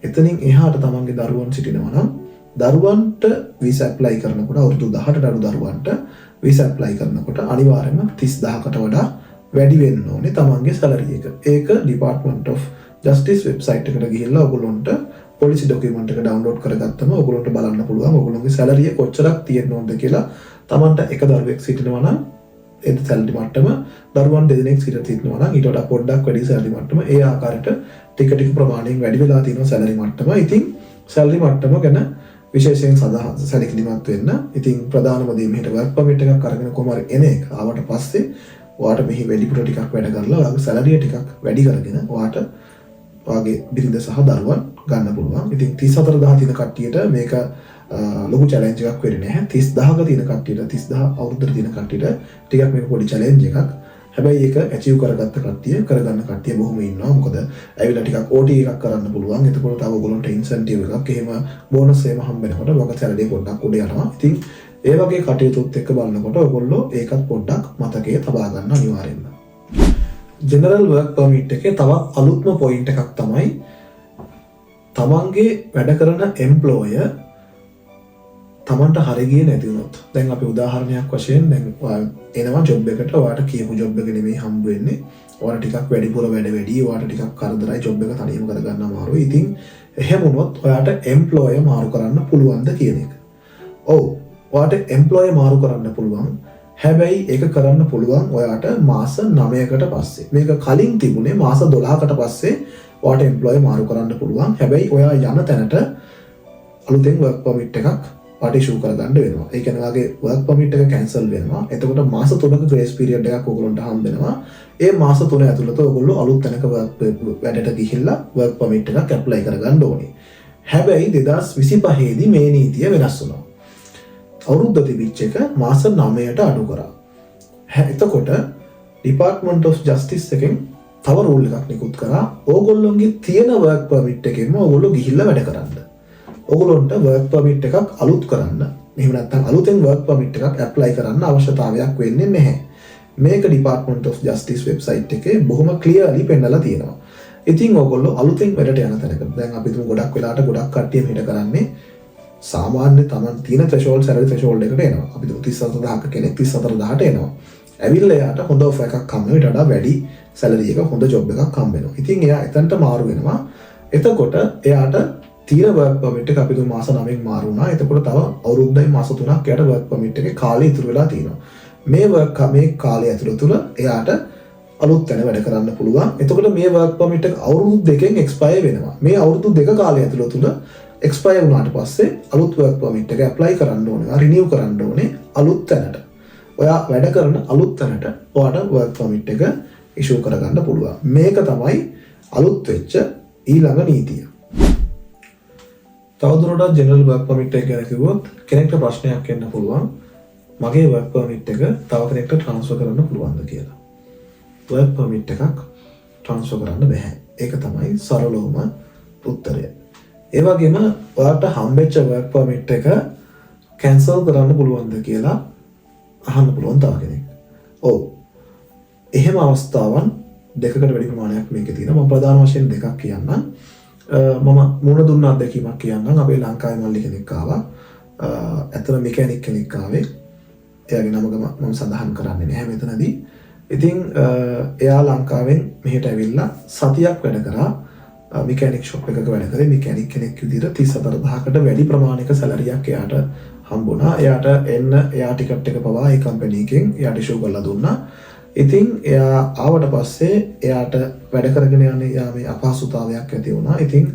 එතනින් එහාට තමන්ගේ දරුවන් සිටිනවා නම් දරුවන්ට වීසා ඇප්ලයි කරනකොට, අවුරුදු 18ට අඩු දරුවන්ට වීසා ඇප්ලයි කරනකොට අනිවාර්යයෙන්ම 30,000කට වඩා වැඩි වෙන්න ඕනේ තමන්ගේ සැලරි එක. ඒක ඩිපාර්ට්මන්ට් ඔෆ් ජස්ටිස් වෙබ්සයිට් එකට ගිහිල්ලා ඔයගොල්ලන්ට පොලිසි ඩොකියුමන්ට් එක ඩවුන්ලෝඩ් කරගත්තම ඔයගොල්ලන්ට බලන්න පුළුවන් ඔයගොල්ලන්ගේ සැලරි එක කොච්චරක් තියෙන්න ඕනද කියලා. තමන්ට එක දරුවෙක් සිටිනවා නම් ඒ සැලරි මට්ටම, දරුවන් දෙදෙනෙක් සිටිනවා නම් ඊට වඩා පොඩ්ඩක් වැඩි සැලරි මට්ටම, ඒ ආකාරයට ටික ටික ප්‍රමාණයෙන් වැඩි වෙලා තියෙනවා සැලරි මට්ටම. ඉතින් සැලරි මට්ටම ගැන විශේෂයෙන් සඳහන් සැලකිලිමත් වෙන්න. ඉතින් ප්‍රධානම දේ මෙහෙට වර්ක් පර්මිට් එකක් අරගෙන කොහොම හරි එන එක. ආවට පස්සේ ඔයාට මෙහි වැඩිපුර ටිකක් වැඩ කරලා ඔයාගේ සැලරිය ටිකක් වැඩි කරගෙන ඔයාට ඔයාගේ බිරිඳ සහ දරුවන් ගන්න පුළුවන්. ඉතින් 34,000 තියෙන කට්ටියට මේක ලොකු චැලෙන්ජ් එකක් වෙන්නේ නැහැ. 30,000ක තියෙන කට්ටියට, 30,000 අවුරුද්දට තියෙන කට්ටියට ටිකක් මේක පොඩි චැලෙන්ජ් එකක්. හැබැයි ඒක ඇචීව් කරගත්ත කට්ටිය, කරගන්න කට්ටිය බොහොම ඉන්නවා. මොකද ඇවිල්ලා ටිකක් OT එකක් කරන්න පුළුවන්. එතකොට තව ඔයගොල්ලන්ට ඉන්සෙන්ටිව් එකක්, එහෙම බෝනස් එහෙම හම්බ වෙනකොට ඔයාගේ සැලරිය පොඩ්ඩක් උඩ යනවා. ඉතින් ඒ වගේ කටයුතුත් එක්ක බලනකොට ඔයගොල්ලෝ ඒකත් පොඩ්ඩක් මතකයේ තබා ගන්න අනිවාර්යෙන්ම. ජෙනරල් වර්ක් පර්මිට් එකේ තවත් අලුත්ම පොයින්ට් එකක් තමයි තමන්ගේ වැඩ කරන එම්ප්ලෝයර් තමන්ට හරි ගියේ නැති වුණොත්, දැන් අපි උදාහරණයක් වශයෙන් දැන් ඔයා එනවා ජොබ් එකට, ඔයාට කියපු ජොබ් එක නෙමෙයි හම්බ වෙන්නේ. ඔයාට ටිකක් වැඩිපුර වැඩ වැඩි, ඔයාට ටිකක් කරදරයි, ජොබ් එක තනියම කරගන්න අමාරුයි. ඉතින් එහෙම වුණොත් ඔයාට එම්ප්ලොයර් මාරු කරන්න පුළුවන්ද කියන එක. ඔව්, ඔයාට එම්ප්ලොයර් මාරු කරන්න පුළුවන්. හැබැයි ඒක කරන්න පුළුවන් ඔයාට මාස 9කට පස්සේ. මේක කලින් තිබුණේ මාස 12කට පස්සේ ඔයාට එම්ප්ලොයර් මාරු කරන්න පුළුවන්. හැබැයි ඔයා යන තැනට අලුතෙන් වර්ක් පර්මිට් එකක් ඔයාට ඉෂූ කරගන්න වෙනවා. ඒ කියන්නේ ඔයාගේ වර්ක් පර්මිට් එක කැන්සල් වෙනවා. එතකොට මාස 3ක ග්‍රේස් පීරියඩ් එකක් ඔයගොල්ලන්ට හම්බ වෙනවා. ඒ මාස 3 ඇතුළත ඔයගොල්ලෝ අලුත් තැනක වැඩට ගිහිල්ලා වර්ක් පර්මිට් එකක් ඇප්ලයි කරගන්න ඕනේ. හැබැයි 2025 දී මේ නීතිය වෙනස් වුණා. අවුරුද්ද තිබිච්ච එක මාස 9ට අඩු කරා. එතකොට ඩිපාර්ට්මන්ට් ඔෆ් ජස්ටිස් එකෙන් තව රූල් එකක් නිකුත් කරා. ඕගොල්ලොන්ගේ තියෙන වර්ක් පර්මිට් එකෙන්ම ඕගොල්ලෝ ගිහිල්ලා වැඩ කරන්න. ඕගොල්ලොන්ට වර්ක් පර්මිට් එකක් අලුත් කරන්න, එහෙම නැත්නම් අලුතෙන් වර්ක් පර්මිට් එකක් ඇප්ලයි කරන්න අවශ්‍යතාවයක් වෙන්නේ නැහැ. මේක ඩිපාර්ට්මන්ට් ඔෆ් ජස්ටිස් වෙබ්සයිට් එකේ බොහොම ක්ලියර්ලි පෙන්නලා තියෙනවා. ඉතින් ඕගොල්ලෝ අලුතෙන් වැඩට යන තැනක, දැන් අපි හිතමු ගොඩක් වෙලාට ගොඩක් කට්ටිය මෙහෙට කරන්නේ සාමාන්‍ය තමන් තියෙන ත්‍රෙෂෝල්ඩ්, සැලරි ත්‍රෙෂෝල්ඩ් එකට එනවා. අපි හිතමු 34,000ක කෙනෙක් 34,000ට එනවා. ඇවිල්ලා එයාට හොඳ ඔෆර් එකක් හම්බ වෙනවා. ඊට වඩා වැඩි සැලරි එක, හොඳ ජොබ් එකක් හම්බ වෙනවා. ඉතින් එයා එතනට මාරු වෙනවා. එතකොට එයාට තියෙන වර්ක් පර්මිට් එක අපි හිතමු මාස 9ක් මාරු වුණා. එතකොට තව අවුරුද්දයි මාස 3ක් එයාට වර්ක් පර්මිට් එකේ කාලය ඉතුරු වෙලා තියෙනවා. මේ කාලය ඇතුළත තුල එයාට අලුත් තැන වැඩ කරන්න පුළුවන්. එතකොට මේ වර්ක් පර්මිට් එක අවුරුදු 2කින් එක්ස්පයර් වෙනවා. මේ අවුරුදු 2 කාලය ඇතුළත තුල එක්ස්පයර් වුණාට පස්සේ අලුත් වර්ක් පර්මිට් එක ඇප්ලයි කරන්න ඕනේ. රිනිව් කරන්න ඕනේ අලුත් තැනට. ඔයා වැඩ කරන අලුත් තැනට ඔයාට වර්ක් පර්මිට් එක ඉෂූ කරගන්න පුළුවන්. මේක තමයි අලුත් වෙච්ච ඊළඟ නීතිය. තවදුරටත් ජෙනරල් වර්ක් පර්මිට් එක ගැන කිව්වොත් කෙනෙක්ට ප්‍රශ්නයක් එන්න පුළුවන්, මගේ වර්ක් පර්මිට් එක තව කෙනෙක්ට ට්‍රාන්ස්ෆර් කරන්න පුළුවන්ද කියලා. වර්ක් පර්මිට් එකක් ට්‍රාන්ස්ෆර් කරන්න බැහැ. ඒක තමයි සරලවම උත්තරය. ඒ වගේම ඔයාට හම්බෙච්ච වර්ක් පර්මිට් එක කැන්සල් කරන්න පුළුවන්ද කියලා අහන්න පුළුවන් තව කෙනෙක්. ඔව්. එහෙම අවස්ථාවන් දෙකකට වැඩි ප්‍රමාණයක් මේකේ තියෙනවා. මම ප්‍රධාන වශයෙන් දෙකක් කියන්නම්. මම මුණ දුන්න අත්දැකීමක් කියන්නම්. අපේ ලංකාවේ මල්ලි කෙනෙක් ආවා. ඇත්තටම මෙකැනික් කෙනෙක් ආවේ. එයාගේ නම ගම මම සඳහන් කරන්නේ නැහැ මෙතනදී. ඉතින් එයා ලංකාවෙන් මෙහෙට ඇවිල්ලා සතියක් වැඩ කරා. මෙකැනික් ෂොප් එකක වැඩ කරේ මෙකැනික් කෙනෙක් විදිහට. 34,000කට වැඩි ප්‍රමාණයක සැලරියක් එයාට හම්බුණා. එයාට එන්න එයා ටිකට් එක පවා ඒ කම්පැනි එකෙන් එයාට ඉෂූ කරලා දුන්නා. ඉතින් එයා ආවට පස්සේ එයාට වැඩ කරගෙන යන යාමේ අපහසුතාවයක් ඇති වුණා. ඉතින්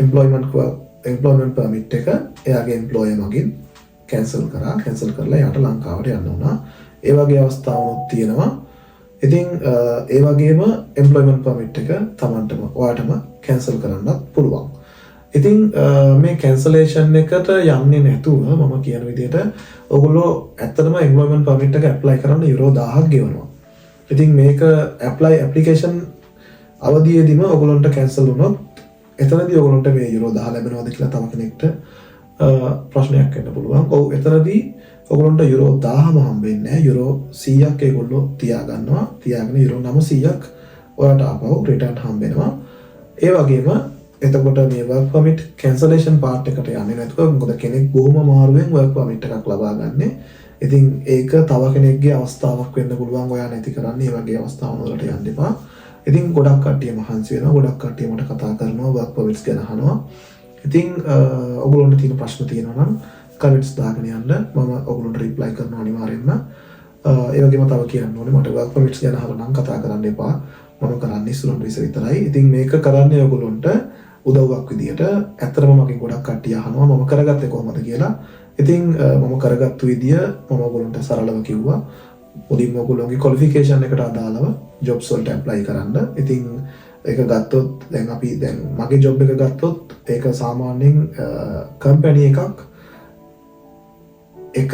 එම්ප්ලොයිමන්ට් එම්ප්ලොයිමන්ට් පර්මිට් එක එයාගේ එම්ප්ලොයර් මගින් කැන්සල් කරා. කැන්සල් කරලා එයාට ලංකාවට යන්න වුණා. ඒ වගේ අවස්ථාවනුත් තියෙනවා. ඉතින් ඒ වගේම එම්ප්ලොයිමන්ට් පර්මිට් එක තමන්ටම ඔයාටම කැන්සල් කරන්නත් පුළුවන්. ඉතින් මේ කැන්සලේෂන් එකට යන්නේ නැතුව මම කියන විදිහට ඔයගොල්ලෝ ඇත්තටම එම්ප්ලොයිමන්ට් පර්මිට් එක ඇප්ලයි කරන්න යුරෝ 1000ක් ගෙවනවා. ඉතින් මේක ඇප්ලිකේෂන් අවධියේදීම ඔයගොල්ලන්ට කැන්සල් වුණොත් එතනදී ඔයගොල්ලන්ට මේ යුරෝ 1000 ලැබෙනවද කියලා තව කෙනෙක්ට ප්‍රශ්නයක් වෙන්න පුළුවන්. ඔව්, එතනදී ඔයගොල්ලන්ට යුරෝ 1000ම හම්බෙන්නේ නැහැ. යුරෝ 100ක් ඒගොල්ලෝ තියාගන්නවා. තියාගෙන යුරෝ 900ක් ඔයාට ආපහු රිටර්න් හම්බෙනවා. ඒ වගේම එතකොට මේ වර්ක් පර්මිට් කැන්සලේෂන් පාර්ට් එකට යන්නේ නැතුව, මොකද කෙනෙක් බොහොම අමාරුවෙන් වර්ක් පර්මිට් එකක් ලබා ගන්නේ. ඉතින් ඒක තව කෙනෙක්ගේ අවස්ථාවක් වෙන්න පුළුවන් ඔයා නැති කරන්න. ඒ වගේ අවස්ථාවන් වලට යන්න එපා. ඉතින් ගොඩක් කට්ටිය මහන්සි වෙනවා. ගොඩක් කට්ටිය මට කතා කරනවා, වර්ක් පර්මිට්ස් ගැන අහනවා. ඉතින් ඔයගොල්ලන්ට තියෙන ප්‍රශ්න තියෙනවා නම් කමෙන්ට්ස් දාගෙන යන්න. මම ඔයගොල්ලන්ට රිප්ලයි කරනවා අනිවාර්යෙන්ම. ඒ වගේම තව කියන්න ඕනේ, මට වර්ක් පර්මිට්ස් ගැන අහලා නම් කතා කරන්න එපා. මම කරන්නේ ස්ටුඩන්ට් වීසා විතරයි. ඉතින් මේක කරන්නේ ඔයගොල්ලන්ට උදව්වක් විදියට. ඇත්තටම මගෙන් ගොඩක් කට්ටිය අහනවා මම කරගත්තේ කොහොමද කියලා. ඉතින් මම කරගත්තු විදිය මම ඔයගොල්ලන්ට සරලව කිව්වා. මුලින්ම ඔයගොල්ලෝගේ ක්වොලිෆිකේෂන් එකට අදාළව ජොබ්ස් වලට ඇප්ලයි කරන්න. ඉතින් ඒක ගත්තොත් දැන් අපි දැන් මගේ ජොබ් එක ගත්තොත් ඒක සාමාන්‍යයෙන් කම්පැනි එකක් එක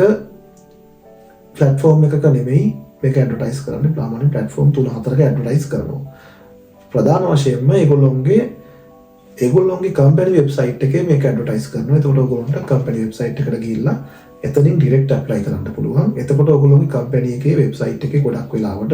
ප්ලැට්ෆෝම් එකක නෙමෙයි මේක ඇඩ්වර්ටයිස් කරන්නේ. සාමාන්‍යයෙන් ප්ලැට්ෆෝම් තුන හතරක ඇඩ්වර්ටයිස් කරනවා. ප්‍රධාන වශයෙන්ම ඒගොල්ලොන්ගේ ඒගොල්ලොන්ගේ කම්පැනි වෙබ්සයිට් එකේ මේක ඇඩ්වර්ටයිස් කරනවා. එතකොට ඔයගොල්ලන්ට කම්පැනි වෙබ්සයිට් එකට ගිහිල්ලා එතනින් ඩිරෙක්ට් ඇප්ලයි කරන්න පුළුවන්. එතකොට ඔයගොල්ලෝගේ කම්පැනි එකේ වෙබ්සයිට් එකේ ගොඩක් වෙලාවට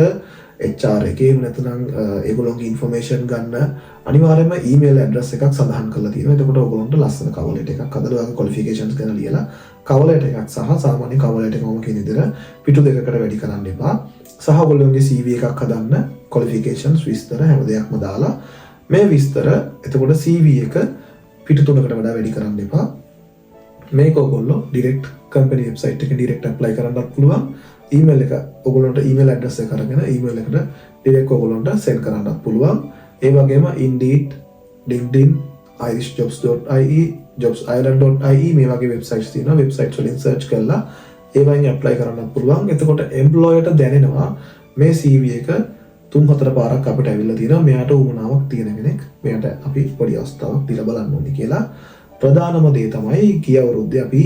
HR එකේ එහෙම නැත්නම් ඒගොල්ලෝගේ ඉන්ෆර්මේෂන් ගන්න අනිවාර්යයෙන්ම ඊමේල් ඇඩ්‍රස් එකක් සඳහන් කරලා තියෙනවා. එතකොට ඔයගොල්ලන්ට ලස්සන කවර් ලෙටර් එකක් හදලා ඔයාගේ ක්වොලිෆිකේෂන්ස් ගැන ලියලා කවර් ලෙටර් එකක් සහ සාමාන්‍ය කවර් ලෙටර් එක මම කියන විදිහට පිටු 2කට වැඩි කරන්න එපා. සහ ඔයගොල්ලෝගේ CV එකක් හදන්න, ක්වොලිෆිකේෂන්ස් විස්තර හැම දෙයක්ම දාලා මේ විස්තර, එතකොට CV එක පිටු 3කට වඩා වැඩි කරන්න එපා. මේක ඔයගොල්ලෝ ඩිරෙක්ට් කම්පැනි වෙබ්සයිට් එකෙන් ඩිරෙක්ට් ඇප්ලයි කරන්නත් පුළුවන්. ඊමේල් එක ඔයගොල්ලන්ට ඊමේල් ඇඩ්‍රස් එක අරගෙන ඊමේල් එකට ඩිරෙක්ට් ඔයගොල්ලන්ට සෙන්ඩ් කරන්නත් පුළුවන්. ඒ වගේම Indeed, LinkedIn, irishjobs.ie, jobsireland.ie මේ වගේ වෙබ්සයිට්ස් තියෙනවා. වෙබ්සයිට්ස් වලින් සර්ච් කරලා ඒවයින් ඇප්ලයි කරන්නත් පුළුවන්. එතකොට එම්ප්ලොයර්ට දැනෙනවා මේ CV එක තුන් හතර පාරක් අපිට ඇවිල්ලා තියෙනවා, මෙයාට උවමනාවක් තියෙන කෙනෙක්, මෙයාට අපි පොඩි අවස්ථාවක් දීලා බලන්න ඕනේ කියලා. ප්‍රධානම දේ තමයි ගිය අවුරුද්දේ අපි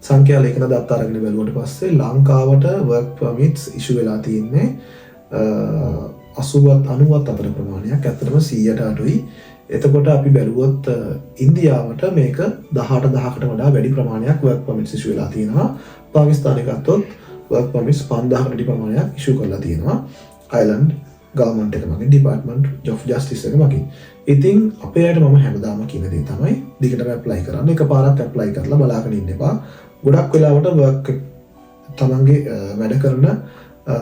සංඛ්‍යා ලේඛන දත්ත අරගෙන බැලුවට පස්සේ ලංකාවට වර්ක් පර්මිට්ස් ඉෂු වෙලා තියෙන්නේ 80ත් 90ත් අතර ප්‍රමාණයක්. ඇත්තටම 100ට අඩුයි. එතකොට අපි බැලුවොත් ඉන්දියාවට මේක 18,000කට වඩා වැඩි ප්‍රමාණයක් වර්ක් පර්මිට්ස් ඉෂු වෙලා තියෙනවා. පාකිස්තානය ගත්තොත් වර්ක් පර්මිට්ස් 5000කට වැඩි ප්‍රමාණයක් ඉෂු කරලා තියෙනවා. අයර්ලන්ඩ් ගවර්න්මන්ට් එක මගින්, ඩිපාර්ට්මන්ට් ඔෆ් ජස්ටිස් එක මගින්. ඉතින් අපේ අයට මම හැමදාම කියන දේ තමයි දිගටම ඇප්ලයි කරන්න. එකපාරක් ඇප්ලයි කරලා බලාගෙන ඉන්න එපා. ගොඩක් වෙලාවට වර්ක් තමන්ගේ වැඩ කරන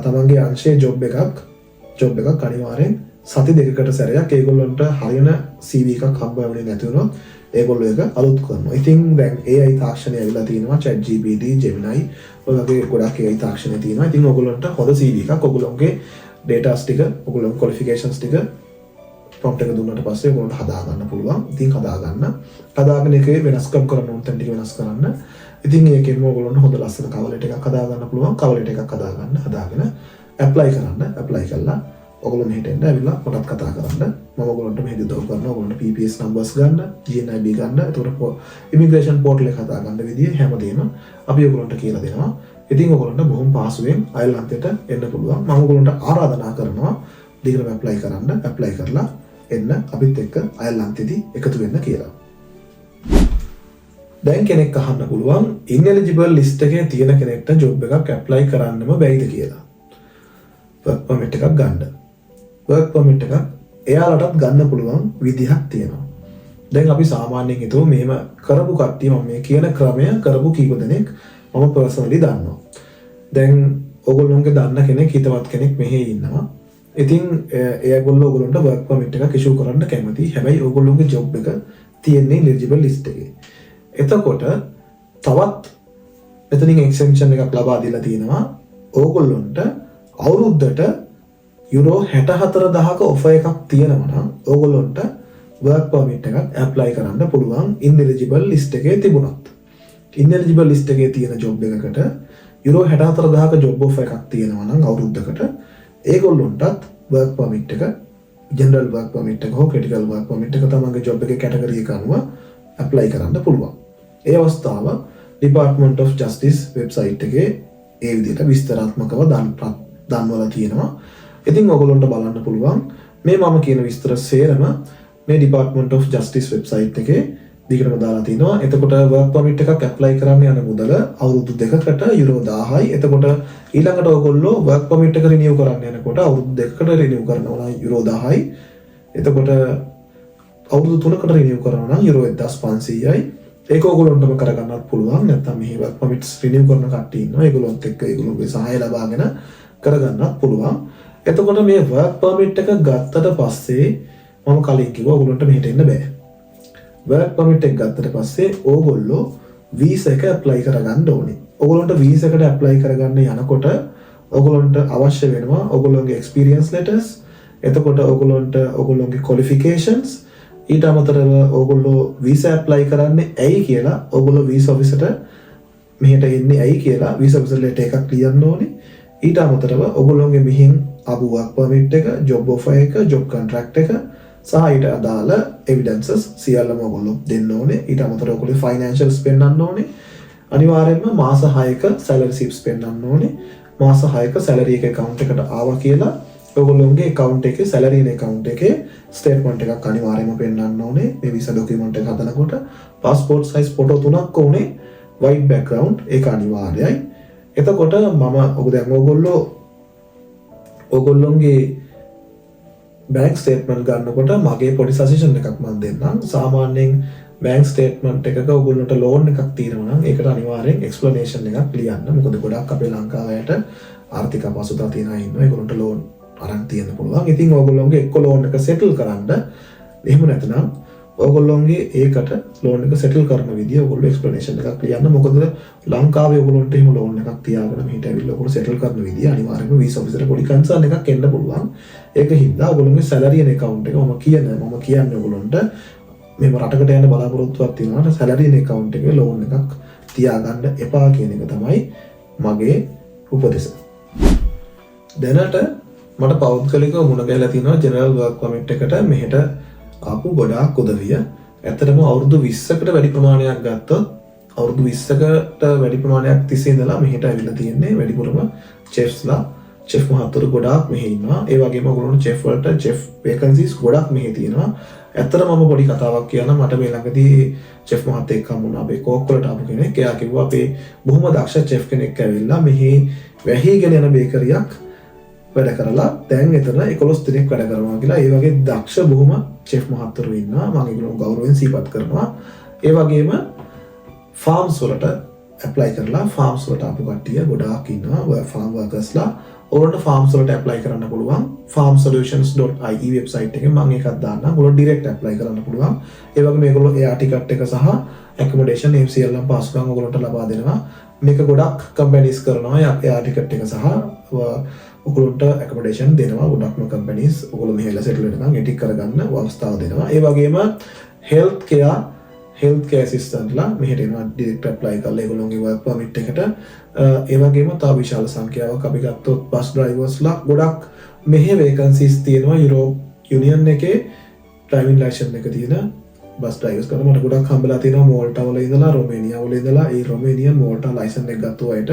තමන්ගේ අංශයේ ජොබ් එකක් අනිවාර්යෙන් සති 2කට සැරයක් ඒගොල්ලන්ට හරියන CV එකක් හම්බ වෙන්නේ නැති වුණොත් ඒගොල්ලෝ ඒක අලුත් කරනවා. ඉතින් දැන් AI තාක්ෂණය ඇවිල්ලා තියෙනවා, ChatGPT, Gemini ඔය වගේ ගොඩක් AI තාක්ෂණය තියෙනවා. ඉතින් ඔයගොල්ලන්ට හොඳ CV එකක්, ඔයගොල්ලන්ගේ ඩේටාස් ටික, ඔයගොල්ලන්ගේ ක්වොලිෆිකේෂන්ස් ටික ප්‍රොම්ප්ට් එක දුන්නට පස්සේ ඔයගොල්ලන්ට හදාගන්න පුළුවන්. ඉතින් හදාගන්න. හදාගෙන ඒකේ වෙනස්කම් කරන්න ඕන තැන් ටික වෙනස් කරන්න. ඉතින් ඒකෙන්ම ඔයගොල්ලන්ට හොඳ ලස්සන කවර් ලෙටර් එකක් හදාගන්න පුළුවන්. කවර් ලෙටර් එකක් හදාගන්න. හදාගෙන ඇප්ලයි කරන්න. ඇප්ලයි කරලා ඔයගොල්ලෝ මෙහෙට එන්න, ඇවිල්ලා මටත් කතා කරන්න. මම ඔයගොල්ලන්ට මෙහෙදි උදව් කරනවා. ඔයගොල්ලන්ට PPS numbers ගන්න, GNIB ගන්න, එතකොට ඉමිග්‍රේෂන් පෝටල් එක හදාගන්න විදිය හැමදේම අපි ඔයගොල්ලන්ට කියලා දෙනවා. ඉතින් ඔයගොල්ලන්ට බොහොම පහසුවෙන් අයර්ලන්තයට එන්න පුළුවන්. මම ඔයගොල්ලන්ට ආරාධනා කරනවා දිගටම ඇප්ලයි කරන්න. ඇප්ලයි කරලා එන්න, අපිත් එක්ක අයර්ලන්තෙදී එකතු වෙන්න කියලා. දැන් කෙනෙක් අහන්න පුළුවන් ඉන්එලිජිබල් ලිස්ට් එකේ තියෙන කෙනෙක්ට ජොබ් එකක් ඇප්ලයි කරන්නම බැයිද කියලා. වර්ක් පර්මිට් එකක් ගන්න. වර්ක් පර්මිට් එකක් එයාලටත් ගන්න පුළුවන් විදිහක් තියෙනවා. දැන් අපි සාමාන්‍යයෙන් හිතුව මෙහෙම කරපු කට්ටිය, මම මේ කියන ක්‍රමය කරපු කීප දෙනෙක් මම පර්සනලි දන්නවා. දැන් ඔයගොල්ලොන්ගේ දන්න කෙනෙක්, හිතවත් කෙනෙක් මෙහෙ ඉන්නවා. ඉතින් ඒගොල්ලෝ ඔයගොල්ලන්ට වර්ක් පර්මිට් එකක් ඉෂුව කරන්න කැමතියි. හැබැයි ඔයගොල්ලොන්ගේ ජොබ් එක තියෙන්නේ එලිජිබල් ලිස්ට් එකේ. එතකොට තවත් මෙතනින් එක්සෙම්ප්ෂන් එකක් ලබා දීලා තියෙනවා. ඕගොල්ලොන්ට අවුරුද්දට යුරෝ 64,000ක ඔෆර් එකක් තියෙනවා නම් ඕගොල්ලොන්ට වර්ක් පර්මිට් එකක් ඇප්ලයි කරන්න පුළුවන් ඉන්එලිජිබල් ලිස්ට් එකේ තිබුණත්. ඉන්එලිජිබල් ලිස්ට් එකේ තියෙන ජොබ් එකකට යුරෝ 64,000ක ජොබ් ඔෆර් එකක් තියෙනවා නම් අවුරුද්දකට, ඒගොල්ලොන්ටත් වර්ක් පර්මිට් එක, ජෙනරල් වර්ක් පර්මිට් එක හෝ ක්‍රිටිකල් වර්ක් පර්මිට් එක තමන්ගේ ජොබ් එකේ කැටගරි එක අනුව ඇප්ලයි කරන්න පුළුවන්. ඒ අවස්ථාව ඩිපාර්ට්මන්ට් ඔෆ් ජස්ටිස් වෙබ්සයිට් එකේ ඒ විදිහට විස්තරාත්මකව දන්වලා තියෙනවා. ඉතින් ඔයගොල්ලන්ට බලන්න පුළුවන් මේ මම කියන විස්තර සේරම මේ ඩිපාර්ට්මන්ට් ඔෆ් ජස්ටිස් වෙබ්සයිට් එකේ දිගටම දාලා තිනවා. එතකොට වර්ක් පර්මිට් එකක් ඇප්ලයි කරන්න යන මුදල අවුරුදු 2කට යුරෝ 1000යි. එතකොට ඊළඟට ඔයගොල්ලෝ වර්ක් පර්මිට් එක රිනිව් කරන්න යනකොට අවුරුදු 2කට රිනිව් කරනවා නම් යුරෝ 1000යි. එතකොට අවුරුදු 3කට රිනිව් කරනවා නම් යුරෝ 1500යි. ඒක ඔයගොල්ලන්ටම කරගන්නත් පුළුවන්. නැත්නම් මෙහි වර්ක් පර්මිට්ස් රිනිව් කරන කට්ටිය ඉන්නවා. ඒගොල්ලොත් එක්ක ඒගොල්ලෝගේ සහාය ලබාගෙන කරගන්නත් පුළුවන්. එතකොට මේ වර්ක් පර්මිට් එක ගත්තට පස්සේ මම කලින් කිව්වා ඔයගොල්ලන්ට මෙහෙට එන්න බෑ. වර්ක් පර්මිට් එක ගත්තට පස්සේ ඕගොල්ලෝ වීසා එක ඇප්ලයි කරගන්න ඕනේ. ඔයගොල්ලන්ට වීසා එකට ඇප්ලයි කරගන්න යනකොට ඔයගොල්ලන්ට අවශ්‍ය වෙනවා ඔයගොල්ලන්ගේ එක්ස්පීරියන්ස් ලෙටර්ස්, එතකොට ඔයගොල්ලන්ට ඔයගොල්ලන්ගේ ක්වොලිෆිකේෂන්ස්, ඊට අමතරව ඔයගොල්ලෝ වීසා ඇප්ලයි කරන්නේ ඇයි කියලා, ඔයගොල්ලෝ වීසා ඔෆිසට මෙහෙට එන්නේ ඇයි කියලා වීසා ඔෆිසර් ලෙටර් එකක් ලියන්න ඕනේ. ඊට අමතරව ඔයගොල්ලෝගේ මෙහෙන් ආපු වර්ක් පර්මිට් එක, ජොබ් ඔෆර් එක, ජොබ් කොන්ට්‍රැක්ට් එක සහ ඊට අදාළ එවිඩන්සස් සියල්ලම ඔයගොල්ලෝ දෙන්න ඕනේ. ඊට අමතරව ඔයගොල්ලෝ ෆයිනෑන්ෂල්ස් පෙන්වන්න ඕනේ. අනිවාර්යයෙන්ම මාස 6ක සැලරි ස්ලිප්ස් පෙන්වන්න ඕනේ. මාස 6ක සැලරි එක ඇකවුන්ට් එකට ආවා කියලා ඔයගොල්ලෝගේ ඇකවුන්ට් එකේ, සැලරි එන ඇකවුන්ට් එකේ ස්ටේට්මන්ට් එකක් අනිවාර්යයෙන්ම පෙන්වන්න ඕනේ. මේ වීසා ඩොකියුමන්ට් එක හදනකොට පාස්පෝර්ට් සයිස් ෆොටෝ තුනක් ඕනේ, වයිට් බැක්ග්‍රවුන්ඩ්, ඒක අනිවාර්යයි. එතකොට මම ඔබ දැන් ඔයගොල්ලෝ ඔයගොල්ලොන්ගේ බැංක් ස්ටේට්මන්ට් ගන්නකොට මගේ පොඩි සජෙෂන් එකක් මම දෙන්නම්. සාමාන්‍යයෙන් බැංක් ස්ටේට්මන්ට් එකක ඔයගොල්ලන්ට ලෝන් එකක් තියෙනවා නම් ඒකට අනිවාර්යෙන් එක්ස්ප්ලනේෂන් එකක් ලියන්න. මොකද ගොඩක් අපේ ලංකාවේ අයට ආර්ථික අපහසුතා තියෙන අය ඉන්නවා. ඒගොල්ලන්ට ලෝන් අරන් තියෙන්න පුළුවන්. ඉතින් ඔයගොල්ලොන්ගේ එක්ක ලෝන් එක සෙටල් කරන්න, එහෙම නැත්නම් ඔයගොල්ලොන්ගේ ඒකට ලෝන් එක සෙටල් කරන විදිය ඔයගොල්ලෝ එක්ස්ප්ලනේෂන් එකක් ලියන්න. මොකද ලංකාවේ ඔයගොල්ලන්ට එහෙම ලෝන් එකක් තියාගෙන මෙහෙට ඇවිල්ලා ඔයගොල්ලෝ සෙටල් කරන විදිය අනිවාර්යයෙන්ම වීසා ඔෆිසර් පොඩි කන්සර්න් එකක් එන්න පුළුවන්. ඒක හින්දා ඔයගොල්ලෝගේ සැලරි එන ඇකවුන්ට් එක මම කියන්නේ ඔයගොල්ලන්ට මෙහෙම රටකට යන්න බලාපොරොත්තුවක් තියෙනවා නම් සැලරි එන ඇකවුන්ට් එකේ ලෝන් එකක් තියාගන්න එපා කියන එක තමයි මගේ උපදෙස. දැනට මට පෞද්ගලිකව මුණ ගැහිලා තියෙනවා ජෙනරල් වර්ක් පර්මිට් එකට මෙහෙට ආපු ගොඩාක් උදවිය. ඇත්තටම අවුරුදු 20කට වැඩි ප්‍රමාණයක් ගත්තොත්, අවුරුදු 20කට වැඩි ප්‍රමාණයක් තිස්සේ ඉඳලා මෙහෙට ඇවිල්ලා තියෙන්නේ වැඩිපුරම චෙෆ්ස්ලා, චෙෆ් මහත්වරු ගොඩාක් මෙහෙ ඉන්නවා. ඒ වගේම ඔයගොල්ලෝ චෙෆ් වලට චෙෆ් වේකන්සිස් ගොඩක් මෙහෙ තියෙනවා. ඇත්තටම මම පොඩි කතාවක් කියන්න. මට මේ ළඟදී චෙෆ් මහත්තයෙක් හම්බුණා, අපේ කෝක් වලට ආපු කෙනෙක්. එයා කිව්වා අපේ බොහොම දක්ෂ චෙෆ් කෙනෙක් ඇවිල්ලා මෙහි වැහිගෙන යන බේකරියක් වැඩ කරලා දැන් එතන 11 දෙනෙක් වැඩ කරනවා කියලා. ඒ වගේ දක්ෂ බොහොම චෙෆ් මහත්වරු ඉන්නවා. මම ඒගොල්ලෝ ගෞරවයෙන් සිහිපත් කරනවා. ඒ වගේම ෆාම්ස් වලට ඇප්ලයි කරලා ෆාම්ස් වලට ආපු කට්ටිය ගොඩාක් ඉන්නවා. ෆාම් වර්කර්ස්ලා ඔයාලට ෆාම්ස් වලට ඇප්ලයි කරන්න පුළුවන්. farmsolutions.ie website එකෙන් මම ඒකක් දාන්නම්. ඔයාලට ඩිරෙක්ට් ඇප්ලයි කරන්න පුළුවන්. ඒ වගේම මේගොල්ලෝ එයාර් ටිකට් එක සහ ඇකොමඩේෂන් ඒ සියල්ලම පහසුකම් ඔයගොල්ලන්ට ලබා දෙනවා. මේක ගොඩක් කම්පැනිස් කරනවා. එයාර් ටිකට් එක සහ ඔයගොල්ලන්ට ඇකොමඩේෂන් දෙනවා. ගොඩක්ම කම්පැනිස් ඔයගොල්ලෝ මෙහෙ සෙටල් වෙනකන් ඒ ටික කරගන්න අවස්ථාව දෙනවා. ඒ වගේම හෙල්ත් කෙයාර් හෙල්ත් කෙයාර් ඇසිස්ටන්ට්ලා මෙහෙට එනවා ඩිරෙක්ට් ඇප්ලයි කරලා ඒගොල්ලෝගේ වර්ක් පර්මිට් එකට. ඒ වගේම තව විශාල සංඛ්‍යාවක් අපි ගත්තොත් බස් ඩ්‍රයිවර්ස්ලා ගොඩක් මෙහෙ වේකන්සිස් තියෙනවා. යුරෝප් යුනියන් එකේ ඩ්‍රයිවිං ලයිසන් එක තියෙන බස් ඩ්‍රයිවර්ස් කරන මට ගොඩක් හම්බෙලා තියෙනවා මෝල්ටා වල ඉඳලා, රොමේනියා වල ඉඳලා. ඒ රොමේනියන් මෝල්ටා ලයිසන් එක ගත්තු අයට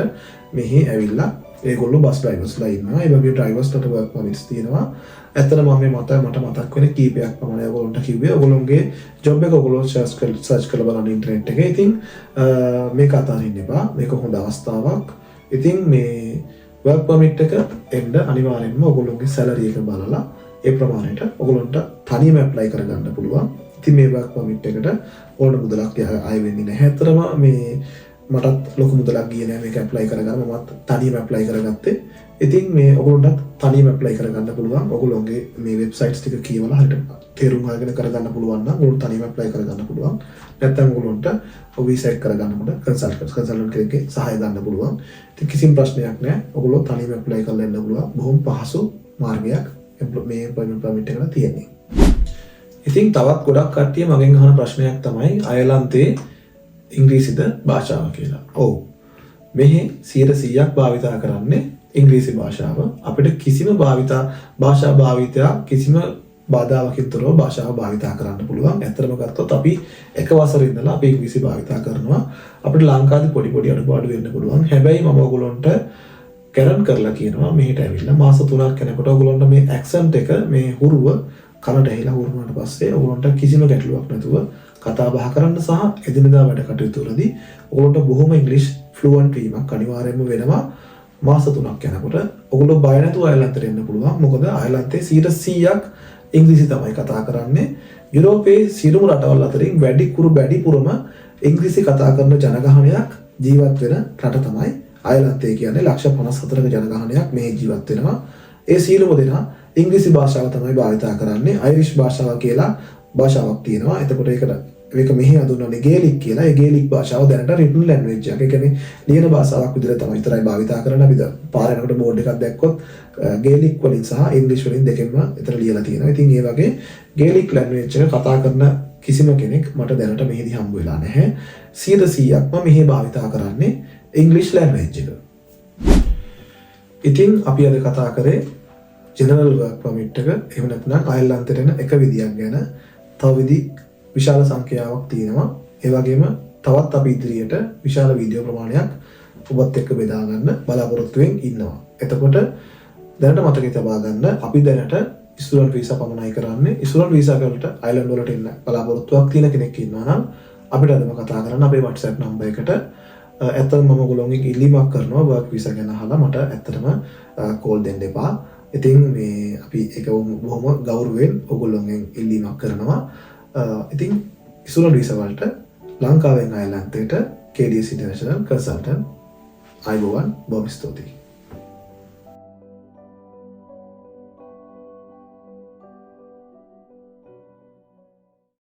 මෙහි ඇවිල්ලා ඒගොල්ලෝ බස් ඩ්‍රයිවර්ස්ලා ඉන්නවා. ඒ වගේ ඩ්‍රයිවර්ස්ලට වර්ක් පර්මිට්ස් තියෙනවා. ඇත්තටම මම මේ මට මතක් වෙන කීපයක් පමණයි ඔයගොල්ලන්ට කිව්වේ. ඔයගොල්ලෝගේ ජොබ් එක ඔයගොල්ලෝ සර්ච් කරලා බලන්න ඉන්ටර්නෙට් එකේ. ඉතින් මේක අතාරින්න එපා. මේක හොඳ අවස්ථාවක්. ඉතින් මේ වර්ක් පර්මිට් එක එන්න අනිවාර්යෙන්ම ඔයගොල්ලෝගේ සැලරි එක බලලා ඒ ප්‍රමාණයට ඔයගොල්ලන්ට තනියම ඇප්ලයි කරගන්න පුළුවන්. ඉතින් මේ වර්ක් පර්මිට් එකට ඕන මුදලක් අය වෙන්නේ නැහැ. ඇත්තටම මේ මටත් ලොකු මුදලක් ගියේ නෑ මේක ඇප්ලයි කරගන්න. මමත් තනියම ඇප්ලයි කරගත්තේ. ඉතින් මේ ඔයගොල්ලන්ටත් තනියම ඇප්ලයි කරගන්න පුළුවන්. ඔයගොල්ලෝගේ මේ වෙබ්සයිට්ස් ටික කියවලා හරියට තේරුම් අරගෙන කරගන්න පුළුවන් නම් ඔයගොල්ලෝ තනියම ඇප්ලයි කරගන්න පුළුවන්. නැත්නම් ඔයගොල්ලන්ට වීසා එක කරගන්නකොට කන්සල්ටන්ට් කෙනෙක්ගේ සහාය ගන්න පුළුවන්. ඉතින් කිසිම ප්‍රශ්නයක් නෑ. ඔයගොල්ලෝ තනියම ඇප්ලයි කරලා එන්න පුළුවන්. බොහොම පහසු මාර්ගයක් මේ එම්ප්ලොයිමන්ට් පර්මිට් එකට තියෙන්නේ. ඉතින් තවත් ගොඩක් කට්ටිය මගෙන් අහන ප්‍රශ්නයක් තමයි අයර්ලන්තේ ඉංග්‍රීසිද භාෂාව කියලා. ඔව්. මෙහි 100%ක් භාවිතා කරන්නේ ඉංග්‍රීසි භාෂාව. අපිට කිසිම භාෂා භාවිතයක් කිසිම බාධාවකින් තොරව භාෂාව භාවිතා කරන්න පුළුවන්. ඇත්තටම ගත්තොත් අපි එක වසරේ ඉඳලා අපි ඉංග්‍රීසි භාවිතා කරනවා. අපිට ලංකාවේ පොඩි පොඩි අඩුපාඩු වෙන්න පුළුවන්. හැබැයි මම ඔයගොල්ලන්ට ගැරන්ටි කරලා කියනවා, මෙහෙට ඇවිල්ලා මාස 3ක් යනකොට ඔයගොල්ලන්ට මේ ඇක්සන්ට් එක, මේ හුරුව කනට ඇහිලා හුරු වුණාට පස්සේ ඔයගොල්ලන්ට කිසිම ගැටලුවක් නැතුව කතා බහ කරන්න සහ එදිනෙදා වැඩ කටයුතු වලදී ඔයගොල්ලන්ට බොහොම ඉංග්‍රීසි ෆ්ලුවන්ට් වීමක් අනිවාර්යයෙන්ම වෙනවා. මාස 3ක් යනකොට ඔයගොල්ලෝ බය නැතුව අයර්ලන්තයට එන්න පුළුවන්. මොකද අයර්ලන්තයේ 100%ක් ඉංග්‍රීසි තමයි කතා කරන්නේ. යුරෝපයේ සියලුම රටවල් අතරින් වැඩිපුරම ඉංග්‍රීසි කතා කරන ජනගහනයක් ජීවත් වෙන රට තමයි අයර්ලන්තය කියන්නේ. ලක්ෂ 54ක ජනගහනයක් මෙහි ජීවත් වෙනවා. ඒ සියලුම දෙනා ඉංග්‍රීසි භාෂාව තමයි භාවිතා කරන්නේ. අයිරිෂ් භාෂාව කියලා භාෂාවක් තියෙනවා. එතකොට ඒක මෙහි හඳුන්වන්නේ ගේලික් කියලා. ඒ ගේලික් භාෂාව දැනට රිටන් ලැන්ග්වේජ් එකක්. ඒ කියන්නේ ලියන භාෂාවක් විදිහට තමයි විතරයි භාවිතා කරන්නේ. අපි පාර යනකොට බෝඩ් එකක් දැක්කොත් ගේලික් වලින් සහ ඉංග්‍රීසි වලින් දෙකෙන්ම එතන ලියලා තියෙනවා. ඉතින් ඒ වගේ ගේලික් ලැන්ග්වේජ් එක කතා කරන කිසිම කෙනෙක් මට දැනට මෙහිදී හම්බ වෙලා නැහැ. 100%ක්ම මෙහි භාවිතා කරන්නේ ඉංග්‍රීසි ලැන්ග්වේජ් එක. ඉතින් අපි අද කතා කරේ ජෙනරල් වර්ක් පර්මිට් එක, එහෙම නැත්නම් අයර්ලන්තයට එන එක විදියක් ගැන. තව විදි විශාල සංඛ්‍යාවක් තියෙනවා. ඒ වගේම තවත් අපි ඉදිරියට විශාල වීඩියෝ ප්‍රමාණයක් ඔබත් එක්ක බෙදා ගන්න බලාපොරොත්තුවෙන් ඉන්නවා. එතකොට දැනට මතකේ තබා ගන්න, අපි දැනට ස්ටුඩන්ට් වීසා පමණයි කරන්නේ. ස්ටුඩන්ට් වීසා වලට අයර්ලන්ඩ් වලට එන්න බලාපොරොත්තුවක් තියෙන කෙනෙක් ඉන්නවා නම් අපිට අදම කතා කරන්න අපේ WhatsApp number එකට. ඇත්තටම මම ඔයගොල්ලෝගෙන් ඉල්ලීමක් කරනවා, වර්ක් වීසා ගැන අහලා මට ඇත්තටම කෝල් දෙන්න එපා. ඉතින් මේ අපි ඒක බොහොම ගෞරවයෙන් ඔයගොල්ලෝගෙන් ඉල්ලීමක් කරනවා. ඉතින් ස්ටුඩන්ට් වීසා වලට ලංකාවෙන් අයර්ලන්තයට KDS International Consultant. ආයුබෝවන්, බොහොම ස්තුතියි.